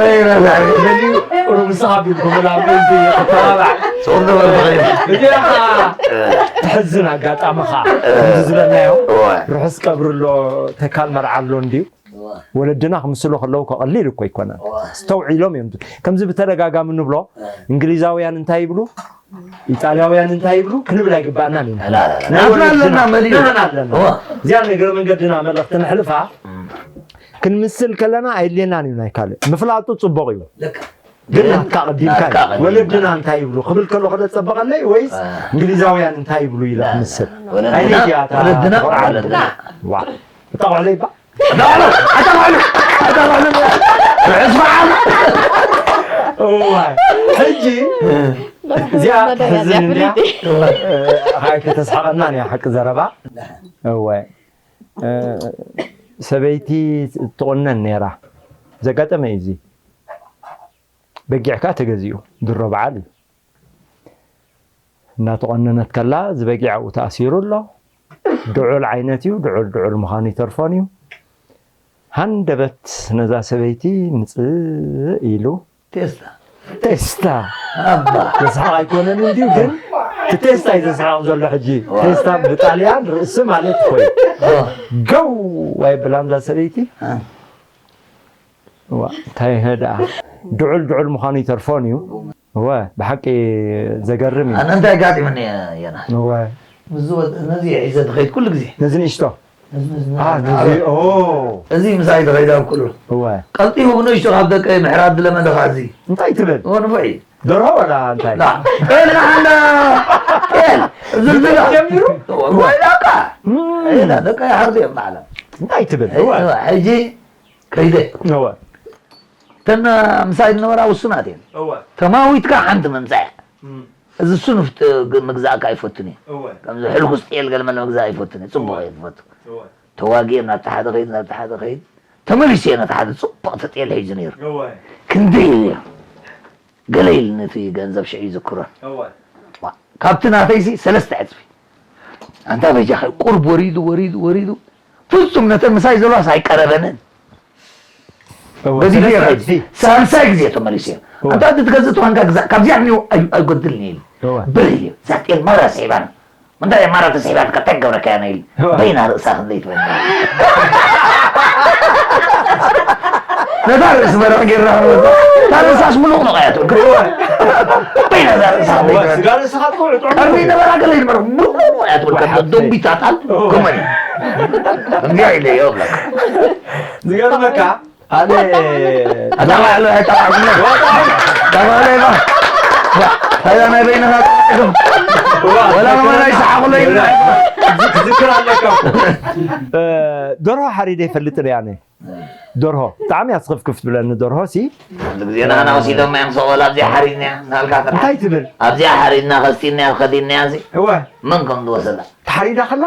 ኣይ፣ ራዛ። ገሊኡ ቁሩብ ንስኻ ቢልኩምላ፣ ምእንቲ ክተባባዕ። ጽቡቕ ነበረ፣ ተኸይዱ። እዚኣ ኸዓ ተሕዝን ኣጋጣሚ ኸዓ። ከምዚ ዝበልናዮ፣ እወ። ርሑስ ቀብሪ ኣሎ፣ ተካል መርዓ ኣሎ እንድዩ። እወ። ወለድና ክምስሉ ከለዉ እኮ ቀሊል እኮ ኣይኮነን። እወ። ኣስተውዒሎም እዮም። ከምዚ ብተደጋጋሚ ንብሎ፣ እወ። እንግሊዛውያን እንታይ ይብሉ? ኢጣልያውያን እንታይ ይብሉ ክንብል ኣይግባእናን እዩ። ላ፣ ላ፣ ላ። ናይ ናትና ወለድና ኣለና፣ መሊኡ። ናህና ኣለና። እዋ። እዚኣ ንእግረ መንገድና መልእኽቲ ነሕልፋ። ክንምስል ከለና ኣየድልየናን እዩ ናይ ካልእ። ምፍላጡ ጽቡቕ እዩ። ልክዕ። ግን ናትካ ኣቐዲምካ ናትካ እዩ። ኣቐዲምካ። ወለድና እንታይ ይብሉ ክብል ከሎ ከደ ጸበቐለይ ወይስ አ። እንግሊዛውያን እንታይ ይብሉ ኢለ ላ፣ ላ። ክምስል? ወለድና፣ ኣይነይ እያ እታ ወለድና፣ ተቆርዓለና። ወለድና። ዋ። እታ ቆልዓ ይባ? ኣታ ቆልዓ፣ ኣታ ቆልዓ፣ ኣታ ቆልዓ። ርሑስ በዓል። እዋይ፣ ሕጂ እዚኣ መደብ እያ ተሕዝን እንድያ። ፍልይቲ። እዋይ፣ ኣይከተስሕቐናን እያ ሓቂ ዘረባ። እዋይ፣ እ፣ ሰበይቲ ትቑነን ነይራ። ዘጋጠመ እዩ እዚ። በጊዕ ከኣ ተገዚኡ። ድሮ በዓል እዩ። እናተቖነነት ከላ፣ እዚ በጊዕ ኣብኡ ተኣሲሩ ኣሎ። ድዑል ዓይነት እዩ፣ ድዑል ድዑል ምዃኑ ይተርፎን እዩ። ሃንደበት ነዛ ሰበይቲ ምጽእ ኢሉ፣ ቴስታ። ቴስታ። ኣባ። ዘስሓቕ ኣይኮነን እንድዩ፣ ግን እቲ ቴስታ እዩ ዘስሓቕ ዘሎ ሕጂ። ዋ። ቴስታ ብጣልያን ርእሲ ማለት ኮይኑ። ዋ። ገው ኣይብላን እዛ ሰበይቲ። ዋ፣ እንታይ ኢኸ ደኣ? ድዑል ድዑል ምዃኑ ይተርፎን እዩ። እወ፣ ብሓቂ ዘገርም እዩ። ኣነ እንታይ ኣጋጢሙኒ እየ፣ ዮናስ? እወ። ምስዚ ወ-፣ ነዚ እየ ሒዘ ዝኸይድ ኩሉ ግዜ። ነዚ ንእሽቶ? ነዚ፣ ነዚ፣ አ፣ ነዚ ነዚ፣ ዓቢ። ኦ። እዚ ምሳይ ዝኸይድ ኣብ ኩሉ። እወ። ቀልጢፉ ብንእሽቶ ካብ ደቀይ ምሕራድ ዝለመደ ኸዓ እዚ። እንታይ ትብል? እወ፣ ንፉዕ እዩ። ደርሆ ወላ እንታይ? ላ። ኤል ንሓንዳ። ኤል። ዝልዝላ። ጀሚሩ? እወ፣ እወ። ወይ ላካ። እም። ኤላ፣ ደቀይ ሓርዱ እዮም ባዕሎም። እንታይ ትብል? እወ። እወ፣ ሕጂ ከይደ። እወ። እተን ምሳይ ዝነበራ ውሱናት እየን። እወ ተማዊትካ ሓንቲ ምምፃእ እያ። እም፣ እዚ ሱኑፍ ጥ- ግ- ምግዛእካ ኣይፈቱን እየ። እወ ከምዚ ሕልኩስ ጤል ገለ መለ ምግዛእ ኣይፈቱን እየ። ፅቡቅ እየ ዝፈቱ። እወ ተዋጊኤ ናብቲ ሓደ ከይድ ናብቲ ሓደ ከይድ ተመሊሱ እየ ነቲ ሓደ ፅቡቅ ተጤል ሒዙ ነይሩ። እወ ክንደይ እየ ገለ ኢሉ ነቲ ገንዘብ ሽዑ ይዝክሮን እወ ካብቲ ናተይሲ ሰለስተ ዕፅፊ ኣንታ በጃኸ ቁርብ ወሪዱ ወሪዱ ወሪዱ ፍጹም ነተን ምሳይ ዘለዋስ ኣይቀረበንን። እወ፣ በዚ ሰለስተ ገይረ ዕጽፊ። ሳልሳይ ግዜ ተመሊሱ እየ። እወ። ኣንታ እቲ ትገዝእ ትኾንካ ግዛ ካብዚኣ እኒው ኣይ- ኣይጎድልን ኢሉ እወ። ብር ኢሉ እዛ ጤል ማራ ሰይባን እንታይ ማራ ተሰይባን ከታይ ገብረካ እያ ኢሉ እወ። በይና ርእሳ ክንደይ ትበል ነታ ርእሲ መረቕ ጌርና ክንወዛ እታ ርእሳስ ምሉቕ ንቕ እያ ትብል በይና እዛ ርእሳ ክንደይ ትበል ስጋ ርእስኻ ትኮ ቀርኒ ነበራ ገለ ይነበረ ምሉቕ ንቕ እያ ትብል ከም ደንቢታታል ኮመን እንዲያ ኢለ እዮ ብለካ ዝገርመካ ኣነ ኣታባዕሎ ኣይታባዕኩ ታባዕሎ ይባ ታያ ናይ በይንኻ ወላ ወላ ይሰሓቑሎ ይብላ ዝክር ኣለካ ደርሆ ሓሪደ ይፈልጥ ርያ ኣነ ደርሆ ብጣዕሚ እያ ስኽፍክፍ ትብለኒ ደርሆ ሲ ግዜ ንዓና ወሲዶም እዮም ሰቆል ኣብዚኣ ሓሪድና ናልካ እንታይ ትብል ኣብዚኣ ሓሪድና ከስቲና ከዲና ሲ እወ መን ከም ዝወሰዳ ተሓሪዳ ከላ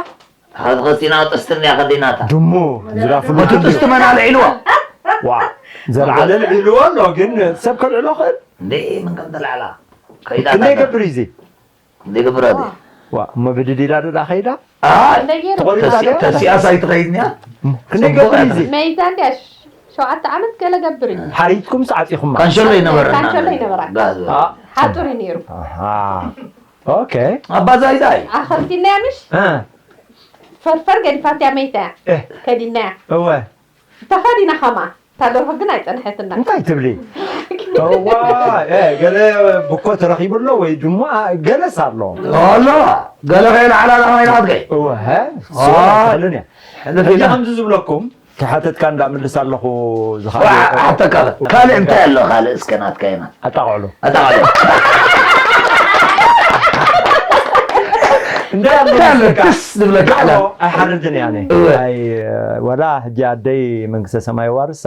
ከስቲና ጥስትና ከዲናታ ድሙ ዝራፍሉ በቲ ጥስቲ መን ኣልዒልዎ ዋ ዘልዓለ ልዕልዎ ኣሎ ግን ሰብ ከልዕሎ ክእል እንዴ ምን ከም ተላዕላ ክንደይ ገብር እዩ እዚ እንዴ ገብር ኣዚ ዋ እሞ ብድድ ኢላ ዶ ዳ ከይዳ እንደገይሩ ተቆሪጣ ዶ? ተሲኣስ ኣይትኸይድን እያ ክንደይ ገብር እዩ እዚ መይታ እንዲያ ሸውዓተ ዓመት ገለ ገብር እዩ ሓሪትኩም ሰዓፂኹማ ካንሸሎ ይነበረና ካንሸሎ ይነበራካ። አ፣ ሓፁር እዩ ነይሩ ኣሃ ኦኬ ኣባዛይዛይ ኣኸልቲናያ ምሽ እ፣ ፈርፈር ገዲፋትያ መይታ እ፣ ከዲናያ እወ ተኸዲና ኸማ እታ ደርሆ ግን ኣይፀንሐትና እንታይ ትብሊ እዋ እ፣ ገለ ብኮ ተረኺቡ ኣሎ ወይ ድማ ገለስ ኣሎ ኣሎ ገለ ከይልዓላ ዳ ኮይና ክትገይ እወ ሀ ዋይ። ትኽእልን እያ ሕልፍ ሕጂ ኢላ ከምዚ ዝብለኩም ክሓተትካ እንዳምልስ ኣለኹ ዝኸ ሓተካ ካልእ እንታይ ኣሎ ካልእ እስከ ናትካ ኢና ኣጣቕዕሉ ኣጣቕዕሉ እንታይ ኣሎ እንታይ ኣሎ መስለካ? ትስ ዝብለካ ደርሆ ዓለም ኣይሓርድን እያ ኣነ እወ። ኣይ ወላ ሕጂ ኣደይ መንግስተ ሰማይ ዋርሳ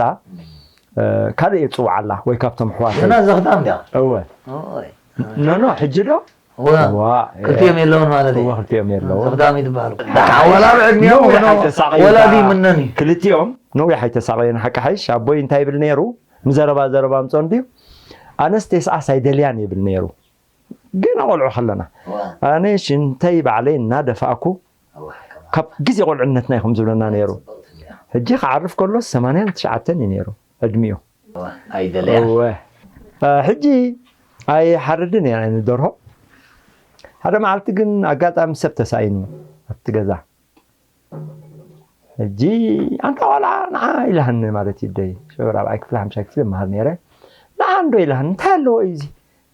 እ፣ ካልእ እየ ዝፅውዓ ኣላ ወይ ካብቶም ኣሕዋት እና ዘኽታም ድያ እወ ኦይ ኖኖ ሕጂ ዶ እወ ዋ ክልቲኦም የለውን ማለት እዩ እወ ክልቲኦም የለዎ ዘኽታም ይትበሃሉ ወላ ብዕድሚኦም ነዊሕ ኾኖም ኣይተሳቐዩን ወላዲ ከዓ ምነን እዩ ክልቲኦም ነዊሕ ኣይተሳቐዩን ሓቂ ሓይሽ ኣቦይ እንታይ ይብል ነይሩ ምዘረባ ዘረባ ምፆ እንድዩ ኣነስ ቴስዓስ ኣይደልያን ይብል ነይሩ ግን ኣቆልዑ ከለና ኣነ ሽንተይ ባዕለይ እናደፋእኩ ካብ ግዜ ቆልዕነትና ኢኹም ዝብለና ነይሩ ሕጂ ክዓርፍ ከሎ ሰማንያን ትሽዓተን እዩ ነይሩ ዕድሚኡ ኣይደለያ እወ እ፣ ሕጂ ኣይሓርድን እያ ንደርሆ ሓደ መዓልቲ ግን ኣጋጣሚ ሰብ ተሳኢኑ ኣብቲ ገዛ ሕጂ ኣንታ ቆልዓ ንዓ ኢላሃኒ ማለት እዩ ደይ ሸበራብዓይ ክፍሊ ሓምሻይ ክፍሊ መሃር ነይረ ንዓ እንዶ ኢላሃኒ እንታይ ኣለዎ እዩ እዚ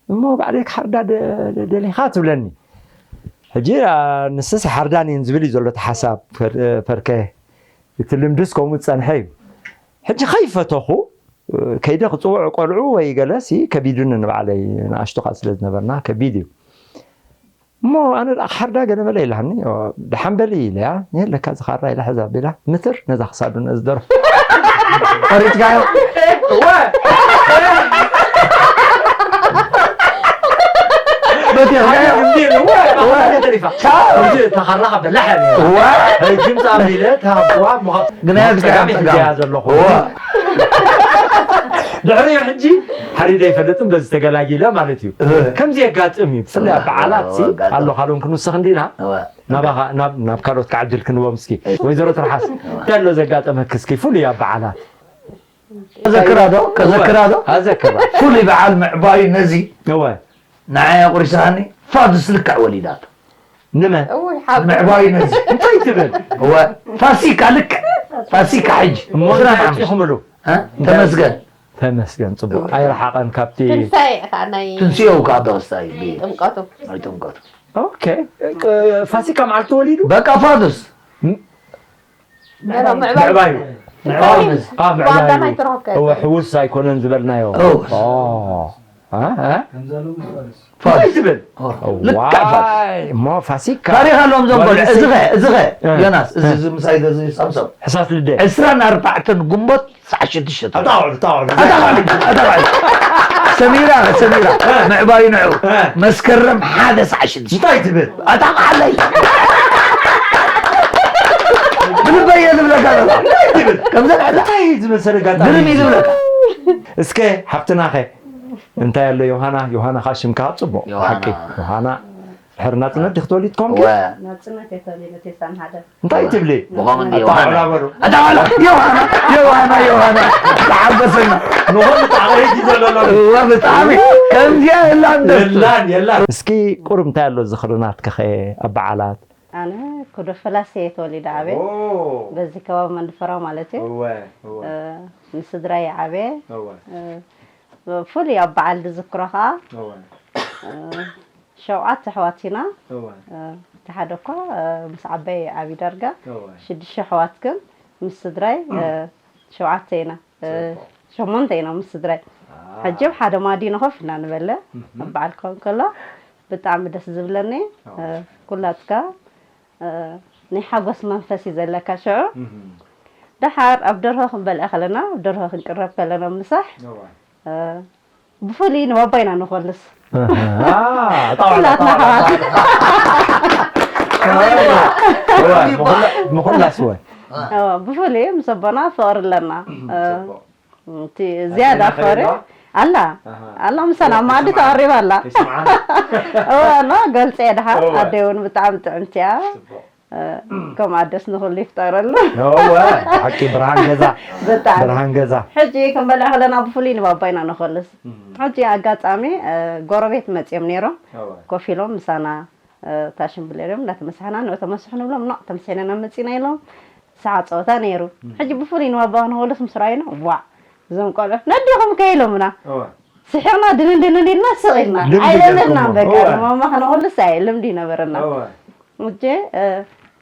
እሞ ባዕለይ ክሓርዳ ደ- ደ- ደሊኻ ትብለኒ ሕጂ ኣ፣ ንስስ ሓርዳን እየን ዝብል እዩ ዘሎ እቲ ሓሳብ ፈር- ፈርከ እቲ ልምድስ ከምኡ ዝፀንሐ እዩ ሕጂ ከይፈተኹ ከይደ ክፅውዕ ቆልዑ ወይ ገለሲ ከቢዱኒ ንባዕለይ ንኣሽቱ ከዓ ስለ ዝነበርና ከቢድ እዩ እሞ ኣነ ደኣ ክሓርዳ ገለ በለ ኢላኒ ደሓን በሊ ኢለያ የለካ ዝኻራ ኢላ ሕዛ ቢላ ምትር ነዛ ክሳዱ ነዚ ደርፎ ፈሪጥካዮ በቲኻ ተኻራ በላሕ እዋ ረጅም ፃም ኢለ ተሃብዋ ግን ኣያ ጸጋም ዝገርም ይሕዘያ ዘለኹ ድሕሪኡ ሕጂ ሓሪደ ኣይፈልጥን በዚ ተገላጊለ ማለት እዩ ከምዚ የጋጥም እዩ ብፍላይ ኣብ በዓላት ኣሎ ካልኦም ክንውስኽ እንዲና ናብ ካልኦት ክዓድል ክንዎም እስኪ ወይዘሮ ትርሓስ እንታይ ኣሎ ዘጋጠመክ እስኪ ፍሉይ ኣብ በዓላት ከዘክራ ዶ ከዘክራ ዶ ኣዘክራ ፍሉይ በዓል ምዕባዩ ነዚ እወ ንዓይ ኣቑሪስኻኒ ፋዱስ ልክዕ ወሊዳቶ ንመን እውይ ሓብ ምዕባዩ ነዚ እንታይ ትብል እወ ፋሲካ ልክዕ ፋሲካ ሕጂ እሞ ዕስራን እንታይ ሓሙሽተ ወፂኹምሉ እ? ተመስገን ተመስገን ፅቡቅ ኣይረሓቐን ካብቲ ትንሳኤ ከዓ ናይ ትንስኤው ከዓ ተወሳይ ጥምቀቱ ናይ ጥምቀቱ ኦኬ ፋሲካ መዓልቲ ተወሊዱ በቃ ፋዱስ ምዕባዩ ምዕባዩ ምዕባዩ ነዚ ኣብ ዋጋ ምዕባዩ ናይ ትረኸብከ እወ ሕውስ ኣይኮነን ዝበልናዮ እው። ኦ። እ? እ? ከምዛ ሎሚ ፋርስ እንታይ ትብል? ልክዕ ፋርስ። ዋይ፣ እሞ ፋሲካ። ታሪኽ ኣለዎም እዞም ቆልዑ። ጓል እዚ ኸ፣ እዚ ኸ፣ እ። ዮናስ፣ እዚ፣ እዚ ምሳይ እዚ ሳምሶም። ሕሳስ ልደ። ዕስራን ኣርባዕተን ግንቦት ሰዓት ሽዱሽተ። ኣታ ኣውዕሉ፣ ኣታ ኣውዕሉ። ኣታ ኣውዕሉ፣ ኣታ ኣውዕሉ። ሰሚራ፣ ሰሚራ፣ ምዕባዩ ንዑ። መስከረም ሓደ ሰዓት ሽዱሽተ። እንታይ ትብል? ኣታ ኣውዓለይ። ብልበይ እየ ዝብለካ ዘለኹ። ከምዘን ዕዳ። እንታይ ዝመሰለ ጋጣሚ ግርም እዩ ዝብለካ። እስከ ሓፍትና ኸ እንታይ ኣሎ ዮሃና? ዮሃና ኸዓ ሽምካ ጽቡቕ ዮሃና። ሓቂ። ዮሃና ድሕሪ ናጽነት ዲኽ ተወሊድኩም? ወ ናጽነት የተወለደ ቴሳን ሓደ እንታይ ትብሊ? ብኸምኡ እንዲ ኣታ ዮሃና ዕላበሉ። ኣታ ዋላ ዮሃና፣ ዮሃና፣ ዮሃና። ተሓጎሰና። ንኹሉ ጣቕዒት እዩ ዘሎ። እዋ ብጣዕሚ ከምዚኣ የላን ደስ ትብል። የላን የላን። እስኪ ቁሩብ እንታይ ኣሎ ዝኽሪ ናትካ ኸ ኣብ በዓላት? ኣነ ኩዶ ፈላሴ እየ ተወሊደ ዓብየ። ኦ፣ በዚ ከባቢ መንድፈራ ማለት እዩ። እወ፣ እወ፣ እ፣ ንስድራይ ዓብየ። እወ። እ፣ ፍሉይ ኣብ በዓል ዝዝክሮ ከዓ እወ፣ እ፣ ሸውዓተ ኣሕዋት ኢና። እወ፣ እ፣ እቲ ሓደ እኳ እ፣ ምስ ዓበይ ዓብዪ ዳርጋ እወ። ሽዱሽተ ኣሕዋት ግን ምስ ስድራይ እ፣ ሸውዓተ ኢና። እ፣ ጽቡቕ። ሸሞንተ ኢና ምስ ስድራይ። አ፣ ሕጂ ኣብ ሓደ ማዲ ንኸፍ ኢና ንበልዕ። እህም። ኣብ በዓል ክኸውን ከሎ ብጣዕሚ ደስ ዝብለኒ ኣዎ። እ፣ ኩላትካ እ፣ ናይ ሓጎስ መንፈስ እዩ ዘለካ ሽዑ። እህም። ደሓር ኣብ ደርሆ ክንበልዕ ከለና ኣብ ደርሆ ክንቅረብ ከለና ምሳሕ እወ። እ፣ ብፍሉይ ንባባይና ንኾልስ አ፣ ጣውላ፣ ኩላትና ጣውላ፣ ኣሕዋት። ጣውላ። እወ፣ ምኹላ-፣ ምኹላስ እወ። እ፣ ብፍሉይ ምስ ኣቦና ፍቕሪ ኣለና። እ፣ ጽቡቕ። እቲ ዝያዳ ኣዴና ፍቕሪ ከይድዋ? ኣላ ኣሃ። ኣላ ምሳና እወ፣ ማዲ ከይስምዓ። ተቐሪባ ኣላ። ከይስምዓ። እወ ኣላ ገልጸ ድሓ እወ። ኣደይ እውን ብጣዕሚ ጥዕምቲ እያ። ጽቡቕ። እ፣ ከም ኣደስ ንኹሉ ይፍጠረሉ። እወ፣ ሓቂ ብርሃን ገዛ። ብጣዕሚ። ብርሃን ገዛ። ሕጂ ክንበልዕ ከለና ብፍሉይ ንባባይና ንኾልስ። እም። ሕጂ ኣጋጣሚ እ፣ ጎረቤት መጺኦም ነይሮም። እወ። ኮፍ ኢሎም ምሳና እ፣ ታሽን ብሌሎም እንዳተመሳሕና ንዑ ተመስሑ ንብሎም ኖዕ ተምሲሕና ኢና መጺና ኢሎም። ሰዓ ጸወታ ነይሩ። ሕጂ ብፍሉይ ንባባ ክንኾልስ ምስ ረኣዩና ዋዕ እዞም ቆልዑ ነዲኹም ከ ኢሎምና። እወ። ስሒቕና ድንን ድንን ኢልና ስቕ ኢልና ልምዲ ኣይለመድናን ገርኩም። በቃ እወ። ንማማ ክንኾልስ ኣይ ልምዲ ይነበረና። እወ። እጀ እ፣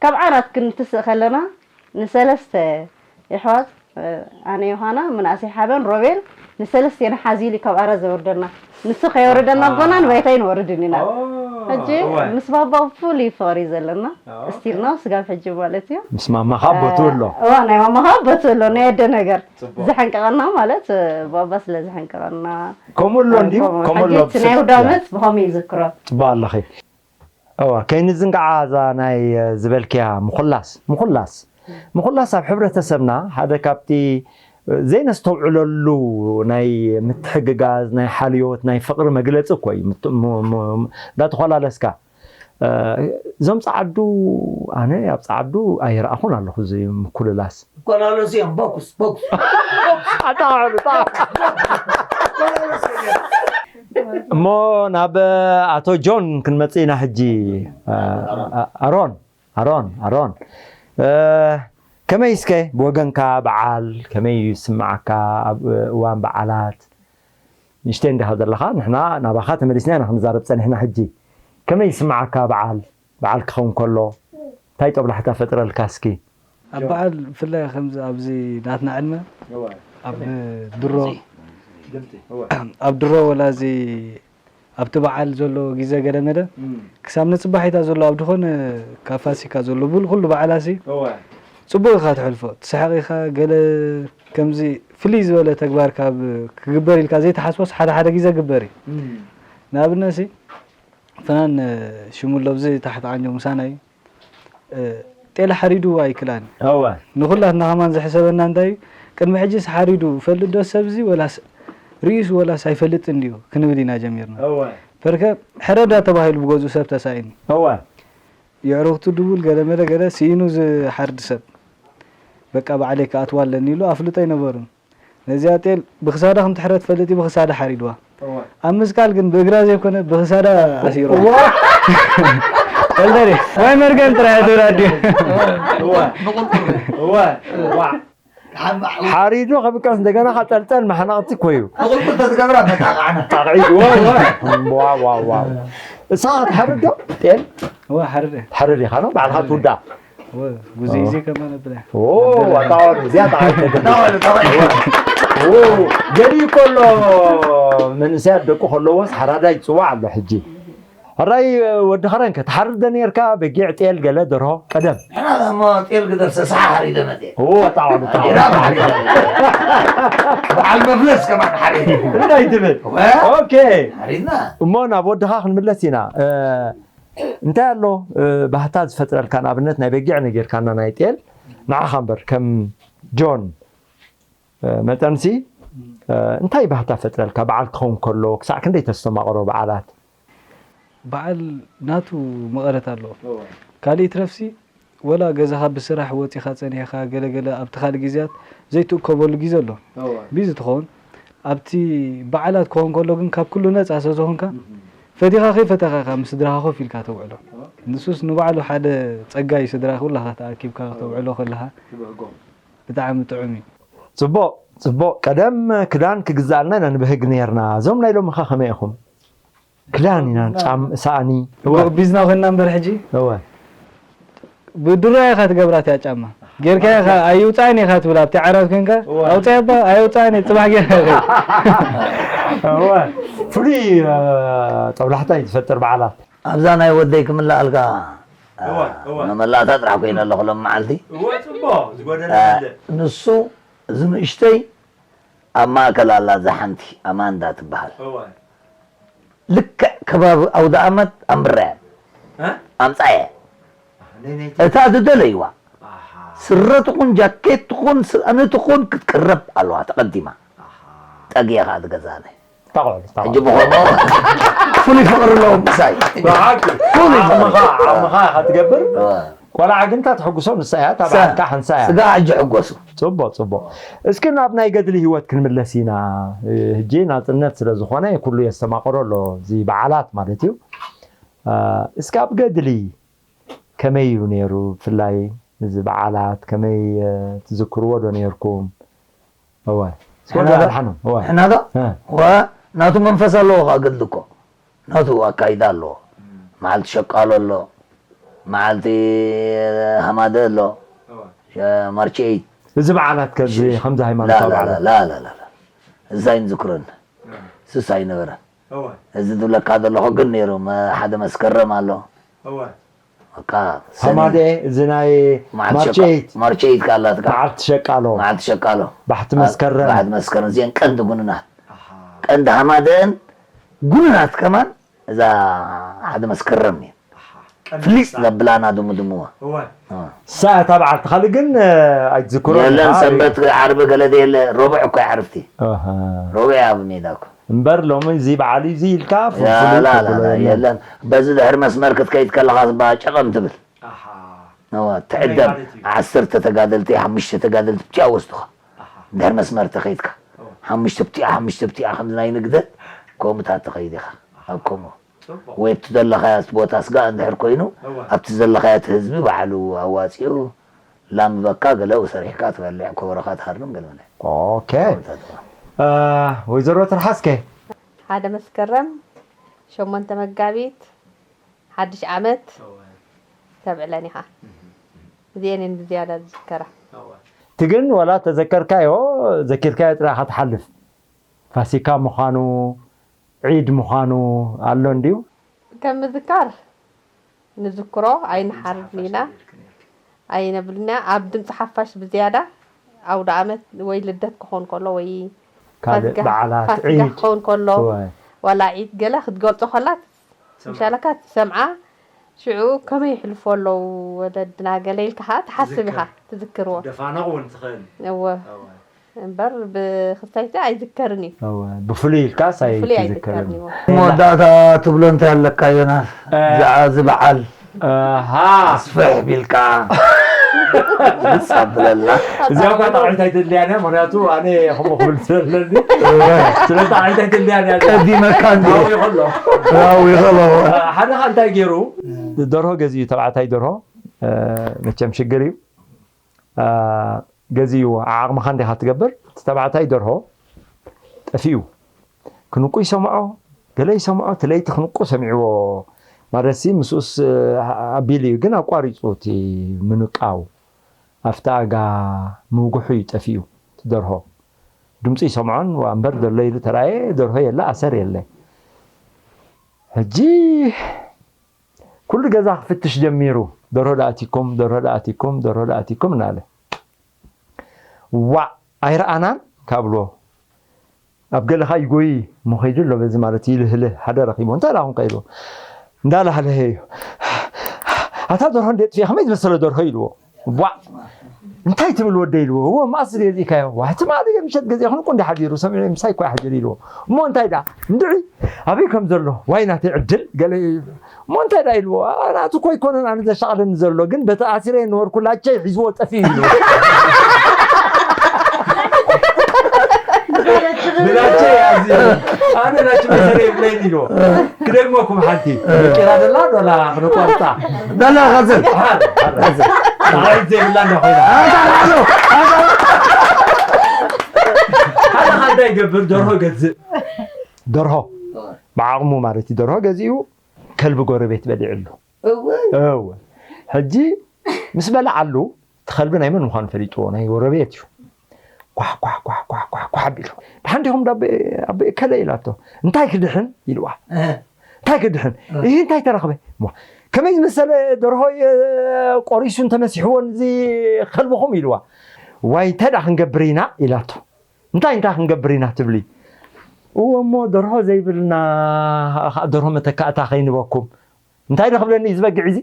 ካብ ዓራት ክንትስእ ከለና ንሰለስተ የሕዋት እ፣ ኣነ ዮሃና ምንኣሰይ ሓበን ሮቤል ንሰለስቴና ሓዚሉ ካብ ዓራት ዘወርደና። ንሱ ከየወርደና ኣሃ። ጎና ንባይታይ ንወርድን ኢና። ኦ፣ ሕጂ እወ። ምስ ባባ ፍሉይ ፍቕሪ ዘለና ኦኬ። ስቲል ነው ስጋብ ሕጂ ማለት እዩ። ምስ ማማኻ ኣቦ ትብሎ። እዋ ናይ ማማኻ ኣቦ ትብሎ ናይ ኣደ ነገር ጽቡቕ። ዘሐንቀቐና ማለት እ፣ ባባ ስለ ዘሐንቀቐና ከምኡ ኣሎ እንድዩ? ከምኡ። ከምኡ ሕጂ ኣሎ እቲ ናይ ውዳመት ብኸምኡ እዩ ዝክሮ። ጽቡቕ ኣለኺ። እዋ፣ ከይንዝንጋዓ እዛ ናይ እ፣ ዝበልክያ ምኹላስ፣ ምኹላስ፣ ምኹላስ ኣብ ሕብረተሰብና ሓደ ካብቲ እ፣ ዘይነስተውዕለሉ ናይ ምትሕግጋዝ፣ ናይ ሓልዮት፣ ናይ ፍቕሪ መግለጺ እኮ እዩ። ምት-፣ ም-፣ ም-፣ እንዳተኾላለስካ እ፣ እዞም ጸዓዱ ኣነ ኣብ ጸዓዱ ኣይረኣኹን ኣለኹ እዚ ምኩልላስ። ይኮላለሱ እዮም ቦክስ ቦክስ። ኣታ ኣውዕሉ፣ ኣታ ኣውዕሉ። እሞ ናብ ኣቶ ጆን ክንመጽእ ኢና ሕጂ። እ፣ ኣሮን፣ ኣሮን፣ ኣሮን። እ፣ ከመይ እስከ ብወገንካ በዓል ከመይ እዩ ዝስምዓካ ኣብ እዋን በዓላት? ንእሽተይ እንዲኻ ዘለኻ፣ ንሕና ናባኻ ተመሊስና ኢና ክንዛረብ ጸኒሕና። ሕጂ ከመይ ይስምዓካ በዓል? በዓል ክኸውን ከሎ እንታይ ጦብላሕታ ፈጥረልካ እስኪ? ኣብ በዓል ብፍላይ ከምዚ ኣብዚ ናትና ዕድመ ኣብ ድሮ ኣብ ድሮ ወላ እዚ ኣብቲ በዓል ዘሎ ግዜ ገለመለ ክሳብ ነፅባሒታ ዘሎ ኣብ ድኾነ ካብ ፋሲካ ዘሎ ቡል ኩሉ በዓላሲ ፅቡቅ ኢካ ትሕልፎ ትስሓቅ ኢካ ገለ ከምዚ ፍልይ ዝበለ ተግባር ካብ ክግበር ኢልካ ዘይተሓስቦስ ሓደ ሓደ ግዜ ግበር እዩ ንኣብነት ሲ ፍናን ሽሙ ኣሎ ብዚ ታሕቲ ዓንጆ ምሳና እዩ ጤል ሓሪዱ ኣይክላን እወ ንኩላትና ከማን ዝሕሰበና እንታይ እዩ ቅድሚ ሕጂስ ሓሪዱ ፈልጥ ዶ ሰብ እዚ ወላስ ርእዩስ ወላስ ኣይፈልጥን ድዩ ክንብል ኢና ጀሚርና እወ በርከ ሕረዳ ተባሂሉ ብገዝኡ ሰብ ተሳኢኑ እወ የዕሩኽቱ ድውል ገለመለ ገለ ስኢኑ ዝሓርድ ሰብ በቃ ባዕለይ ክኣትዋ ኣለኒ ኢሉ ኣፍልጦ ኣይነበሩን ነዚኣ ጤል ብክሳዳ ከምትሕረ ትፈልጥ እዩ ብክሳዳ ሓሪድዋ እወ ኣብ ምስቃል ግን ብእግራ ዘይኮነ ብክሳዳ ኣሲሩ ወልደሪ ወይ መርገም ጥራይ ትብላ ድዩ እወ እወ ዋ ሓሪዱ ከብቅዕ እንደገና ካጠልጠል ማሕናቕቲ እኮ እዩ ብቁልቁል ተትገብራ መጣቃዕና ጣቕዒ ዋ ዋ ዋ ዋ እሳ ትሓርድ ዶ ጤል እዋ ሓርደ ትሓርድ ኢኻ ነው ባዕልኻ ትውዳ ጉዚ እዚ ከማን ኣብላ ኦ ኣጣዋሉ እዚኣ ጣቕዒ ተገ ተባለ ተባለ ገሊኡ ከሎ መንእሰያት ደቁ ከለዎስ ሓራዳይ ይፅዋዕ ኣሎ ሕጂ። ሕራይ ወዲ ኸረንከ ትሓርድ ዶ ነርካ? በጊዕ፣ ጤል፣ ገለ ደርሆ ቀደም። ንሕና እሞ ጤል ግደር ሰስሓ ሓሪደ መጤ። እዎ፣ ጣዕሉ፣ ጣዕሉ። ሓሪዳ ሓሪደ። በዓል መፍለስ ከማን ሓሪደ። እንታይ ትብል? ወ? ኦኬ። ሓሪድና። እሞ ናብ ወድኻ ክንምለስ ኢና። እ፣ እንታይ ኣሎ፣ እ፣ ባህታ ዝፈጥረልካ? ንኣብነት ናይ በጊዕ ነጊርካና፣ ናይ ጤል። ንዓኻ እምበር ከም ጆን፣ እ፣ መጠንሲ፣ እ፣ እንታይ ባህታ ፈጥረልካ? በዓል ክኸውን ከሎ ክሳዕ ክንደይ ተስተማቕሮ በዓላት? በዓል ናቱ መቐረት ኣለዎ። እወ። ካልእ ይትረፍሲ ወላ ገዛኻ ብስራሕ ወጺኻ ጸኒሕኻ ገለገለ ኣብቲ ካልእ ግዜያት ዘይትእከበሉ ግዜ ኣሎ። እወ። ቢዚ ትኸውን። ኣብቲ በዓላት ክኸውን ከሎ ግን ካብ ኩሉ ነጻ ስለ ዝኾንካ እህ። ፈቲኻ ከይፈተኻ ኢኻ ምስ ስድራኻ ኮፍ ኢልካ ተውዕሎ። ኦኬ። ንሱስ ንባዕሉ ሓደ ጸጋ እዩ፣ ስድራ ኩላኻ ተኣኪብካ እወ። ከተውዕሎ ከለኻ ትብህጎ። ብጣዕሚ ጥዑም እዩ። ጽቡቕ፣ ጽቡቕ። ቀደም ክዳን ክግዛእልና ኢና ንብህግ ነርና። እዞም ናይ ሎምኻ ከመይ ኢኹም? ክዳን ኢና፣ ጫም-፣ ሳእኒ። እወ። ቢዝና ኮይንና እምበር ሕጂ። እወ። ብድሮ ኢኻ ትገብራ እቲኣ ጫማ። ጌርካ ኢኻ፣ ኣይውጻእን ኢኻ ትብል፣ ኣብቲ ዓራት ኮይንካ፣ እወ። ኣውጻእ እባ፣ ኣይውጻእን እየ፣ ጽባሕ ጌርካ ኢኻ። እወ። ፍሉይ፣ እ፣ ጦብላሕታ እዩ ዝፈጥር በዓላት። ኣብዛ ናይ ወደይ ክምልኣልካ፣ እወ፣ እወ። መመላእታ ጥራሕ ኮይነ ኣለኹ ሎም መዓልቲ። እወ፣ ጽቡቕ፣ ዝጎደለ እ፣ የለን። ንሱ እዚ ንእሽተይ ኣብ ማእከል ኣላ፣ እዛ ሓንቲ ኣማንዳ ትበሃል። እወ። ልክዕ ከባቢ ኣውደ ኣመት ኣምብራያ እ? ኣምጻየ። ኣህ፣ ነይ፣ ነይ፣ እታ ዝደለይዋ ኣሃ። ስረ ትኹን፣ ጃኬት ትኹን፣ ስእኒ ትኹን ክትቅረብ ኣለዋ ተቐዲማ። ኣሃ። ጠግየ ኸኣ ትገዛእለይ። ተቐበል፣ ተቐበል። ሕጂ ብኸምኡ ፍሉይ ፍቕሪ ኣለዎም ምሳይ። ብሓቂ። ፍሉይ ፍቕሪ። ዓቕምኻ፣ ዓቕምኻ ኢኻ ትገብር። እወ። ቆልዓ ግን እታ ትሕጉሶ ንሳ እያ፣ እታ ሳ-፣ በዓልካ ሓንሳ እያ። ስጋ ሕጂ ሕጎሱ። ጽቡቕ፣ ጽቡቕ። እስኪ ናብ ናይ ገድሊ ህይወት ክንምለስ ኢና። እ፣ ሕጂ ናጽነት ስለ ዝኾነ ኩሉ የስተማቕሮ ኣሎ፣ እዚ በዓላት ማለት እዩ። እ፣ እስኪ ኣብ ገድሊ ከመይ እዩ ነይሩ? ብፍላይ እዚ በዓላት ከመይ፣ እ፣ ትዝክርዎ ዶ ነይርኩም? እወ። ንሕና ዶ? ኣድሓኖም፣ እወ። ንሕና ዶ? እ። ወ-፣ ናቱ መንፈስ ኣለዎ ኸኣ ገድሊ እኮ። ናቱ ኣካይዳ ኣለዎ። መዓልቲ ሸቃሎ ኣሎ። መዓልቲ ሃማደ ኣሎ። እወ። ሸ-፣ ማርች ኤይት። እዚ በዓላት ከዚ ሽ-፣ ከምዚ ሃይማኖታዊ ላ፣ ላ፣ በዓላት? ላ፣ ላ፣ ላ፣ ላ። እዚ ኣይንዝክሮን። እወ። ስስ ኣይነበረን። እወ። እዚ ዝብለካ ዘለኹ ግን ነይሩ። መ-፣ ሓደ መስከረም ኣሎ። እወ። በቃ፣ ሰኒ-፣ ሃማደ፣ እዚ ናይ መዓልቲ ማርች ሸቃ-፣ ኤይት። ማርች ኤይት ከኣ ኣላትካ። መዓልቲ ሸቃሎ። መዓልቲ ሸቃሎ። ባሕቲ ኣ-፣ መስከረም። ባሕቲ መስከረም። እዚአን ቀንዲ ጉኑናት። ኣሃ። ቀንዲ ሃማደአን ጉኑናት ከማን እዛ ሓደ መስከረም እዩ። ኣሃ። ቀንዲ ፍሊጥ እሳ። ዘብላና ድሙ ድሙዋ። እወ። እ። እሳ እታ በዓልቲ ካልእ ግን፣ እ፣ ኣይትዝክሮን የለን፣ ኢኻ። ሰንበት ዓርቢ ገለ የለ፣ ረቡዕ እኮ እዩ ዓርፍቲ። ኣሃ። ረቡዕ እያ ኣብ ሜዳ እኮ። እምበር ሎሚ እዚ በዓል እዩ እዚ ኢልካ ያ፣ ፍልፍል ላ፣ ላ፣ ተብሎ ላ፣ የለን። የለን። በዚ ድሕሪ መስመር ክትከይድ ከለኻ ዝባ ጨቐም ትብል። ኣሃ። እወ፣ ትዕደም። ከመይ ማለት እዩ? ዓሰርተ ተጋደልቲ፣ ሓሙሽተ ተጋደልቲ ብቻ ወስዱኻ። ኣሃ። ድሕሪ መስመር ተኸይድካ። እወ። ሓሙሽተ ብቲኣ፣ ሓሙሽተ ብቲኣ፣ ከምዚ ናይ ንግደት፣ ከምኡታት ትኸይድ ኢኻ። ኣሃ። ኣብ ከምኡ። ጽቡቕ። ወይ ኣብቲ ዘለኻዮ ቦታ ስጋ እንድሕር ኮይኑ፣ እወ። ኣብቲ ዘለኻዮ እቲ ህዝቢ ባዕሉ ኣዋጺኡ፣ ላም በካ ገለ ሰሪሕካ ትበልዕ፣ ኮበሮኻ ትሃርም ገለ መለ። ኦኬ። ከምኡታት። እ፣ ወይዘሮ ትርሓስከ? ሓደ መስከረም፣ ሸሞንተ መጋቢት፣ ሓድሽ ዓመት እወ። ተብዕለን ኢኻ። እህ። እዚኤን እየን ብዝያዳ ዝዝከራ። እወ። እቲ ግን ዋላ ተዘከርካዮ፣ ዘኪርካዮ ጥራይ ኢኻ ትሓልፍ። ፋሲካ ምዃኑ፣ ዒድ ምዃኑ ኣሎ እንድዩ? ከም ምዝካር ንዝክሮ፣ ኣይንሓርድን ኢና፣ ኣይነብልና። ኣብ ድምፂ ሓፋሽ ብዝያዳ ኣውደ ኣመት ወይ ልደት ክኾን ከሎ ወይ ካልእ ፋሲካ፣ በዓላት፣ ፋሲካ ዒድ። ክኸውን ከሎ፣ እወ። ዋላ ዒድ ገለ ክትገልጾ ከላ፣ ሰምዓ። ምሻለካ ትሰምዓ፣ ሽዑ ከመይ ይሕልፎ ኣለዉ ወለድና ገለ ኢልካ ኸዓ ትሓስብ ኢኻ፣ ትዝክር። ትዝክርዎ። ትደፋነቕ እውን ትኽእል። እወ። እወ። እምበር ብኽስታይታ ኣይዝከርን እዩ። እወ፣ ብፍሉይ ኢልካስ ብፍሉይ ኣይትዝከርን። ኣይዝከርን እዩ። መወዳእታ ትብሎ እንታይ ኣለካ ዮናስ? እ። ብዛዕባ እዚ በዓል ኣሃ። ኣስፍሕ ቢልካ ግልጽ ኣብለልና። እዚኣ እኳ ጣቕዒት ኣይተድልያን እያ፣ ምኽንያቱ ኣነ ከምኡ ክብል ስለለኒ። እወ። ስለ ጣቕዒት ኣይተድልያን እያ እዚኣ። ቀዲመካ እንዴ? ኣዎ ይኸሎ። ኣዎ ይኸሎ። እ፣ ሓደ ኸኣ እንታይ ገይሩ? ደርሆ ገዚኡ፣ ተባዕታይ ደርሆ፣ እ፣ መቸም ሽግር እዩ። እ፣ ገዚእዎ፣ ዓቕምኻ እንዲኻ ትገብር። እቲ ተባዕታይ ደርሆ ጠፊኡ። ክንቁ ይሰምዖ፣ ገለ ይሰምዖ፣ እቲ ለይቲ ክንቁ ሰሚዕዎ። ማለትሲ ምስኡስ፣ እ፣ ኣቢሉ እዩ፣ ግን ኣቋሪጹ እቲ ምንቃው። ኣብቲ ኣጋ ምውግሑ እዩ ጠፊኡ፣ እቲ ደርሆ። ድምፂ ይሰምዖን፣ ዋ እምበር ዘሎ ኢሉ ተራየ፣ ደርሆ የለ፣ ኣሰር የለ። ሕጂ ኩሉ ገዛ ክፍትሽ ጀሚሩ። ደርሆ ደኣቲኩም፣ ደርሆ ደኣቲኩም፣ ደርሆ ደኣቲኩም እናለ። ዋዕ ኣይረኣናን ካብሎ። ኣብ ገለኻ ይጎይ መኸይዱ ኣሎ፣ በዚ ማለት ይልህልህ ሓደ ረኺቦ። እንታይ ደኣ ኹንካ ኢልዎ። እንዳላህለሀ እዩ። ኣታ ደርሆ እንዴ ጥፊኣ ከመይ ዝመሰለ ደርሆ ኢልዎ። ዋዕ እንታይ ትብል ወደ ኢልዎ። እዎ መኣስ ገዚእካዮ። ዋሕቲ ማለት ምሸት ገዚእኹን እኮ እንዲሓዲሩ ሰሚዑ ምሳይ እኮ ይሓድር ኢልዎ። እሞ እንታይ ደኣ እንድዒ ኣበይ ከም ዘሎ ዋይ ናተይ ዕድል ገለ እሞ እንታይ ደኣ ኢልዎ። ናቱ እኮ ኣይኮነን ኣነ ዘሻቕለኒ ዘሎ፣ ግን በቲ ኣሲረ ነበርኩ ላቸይ ሒዝዎ ጠፊኡ ኢልዎ። ብላቸይ ኣዚ ኣነ ላች መሰለ ይብለይን ኢልዎ። ክደግመኩም ሓንቲ ጭራ ደላ ዶላ ክነቋርጣ ደላ ኸዝር ሓር ሓር ዘይብላ እንዳ ኮይና ሓደ ሓደ ይገብር። ደርሆ ገዝእ፣ ደርሆ ብዓቕሙ ማለት እዩ። ደርሆ ገዚኡ ከልቢ ጎረቤት በሊዕሉ። እወ። እወ። ሕጂ ምስ በልዓሉ እቲ ከልቢ ናይ መን ምዃኑ ፈሊጥዎ፣ ናይ ጎረቤት እዩ። ኳሕ ኳሕ ኳሕ ኳሕ ኳሕ ኳሕ ኣቢሉ፣ ደሓን ዲኹም ዳ ኣቦ፣ ኣቦ እከለ ኢላቶ። እንታይ ክድሕን ኢልዋ። እንታይ ክድሕን? ይህ እንታይ ተረኽበ? እሞ ከመይ ዝመሰለ ደርሆ እየ ቆሪሱ እንተመሲሕዎን እዚ ከልብኹም ኢልዋ። ዋይ እንታይ ደኣ ክንገብር ኢና ኢላቶ። እንታይ እንታይ ክንገብር ኢና ትብሊ? እዎ እሞ ደርሆ ዘይብልና ደርሆ መተካእታ ከይንበኩም። እንታይ ዶ ክብለኒ እዩ ዝበግዕ እዚ?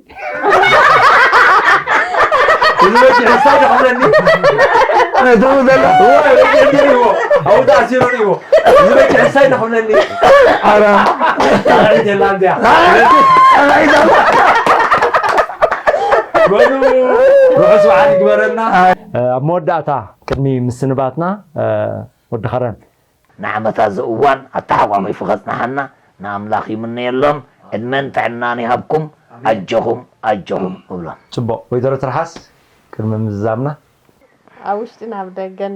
እዚ በጊዕ እንታይ ዶ ክብለኒ? ደው ዘላ። እዎ፣ በጊዕ እንዲህ ይዎ። ኣብኡ ተኣሲሩ ይዎ። እዚ በጊዕ እንታይ ዶ ክብለኒ? ኣራ። ራዒት የላ እንዲያ። ራዒት የላ። በሉ፣ ርሑስ በዓል ይግበረልና። ኣብ መወዳእታ ቅድሚ ምስንባትና፣ ወዲ ኸረን። ንዓመታ እዚ እዋን ኣተሓቋቒፉ ከጽንሓና ንኣምላኽ ይምነየሎም። ዕድመን ጥዕናን ይሃብኩም። ኣጆኹም፣ ኣጆኹም እብሎም። ጽቡቕ። ወይዘሮ ትርሓስ፣ ቅድሚ ምዝዛምና። ኣብ ውሽጥን ኣብ ደገን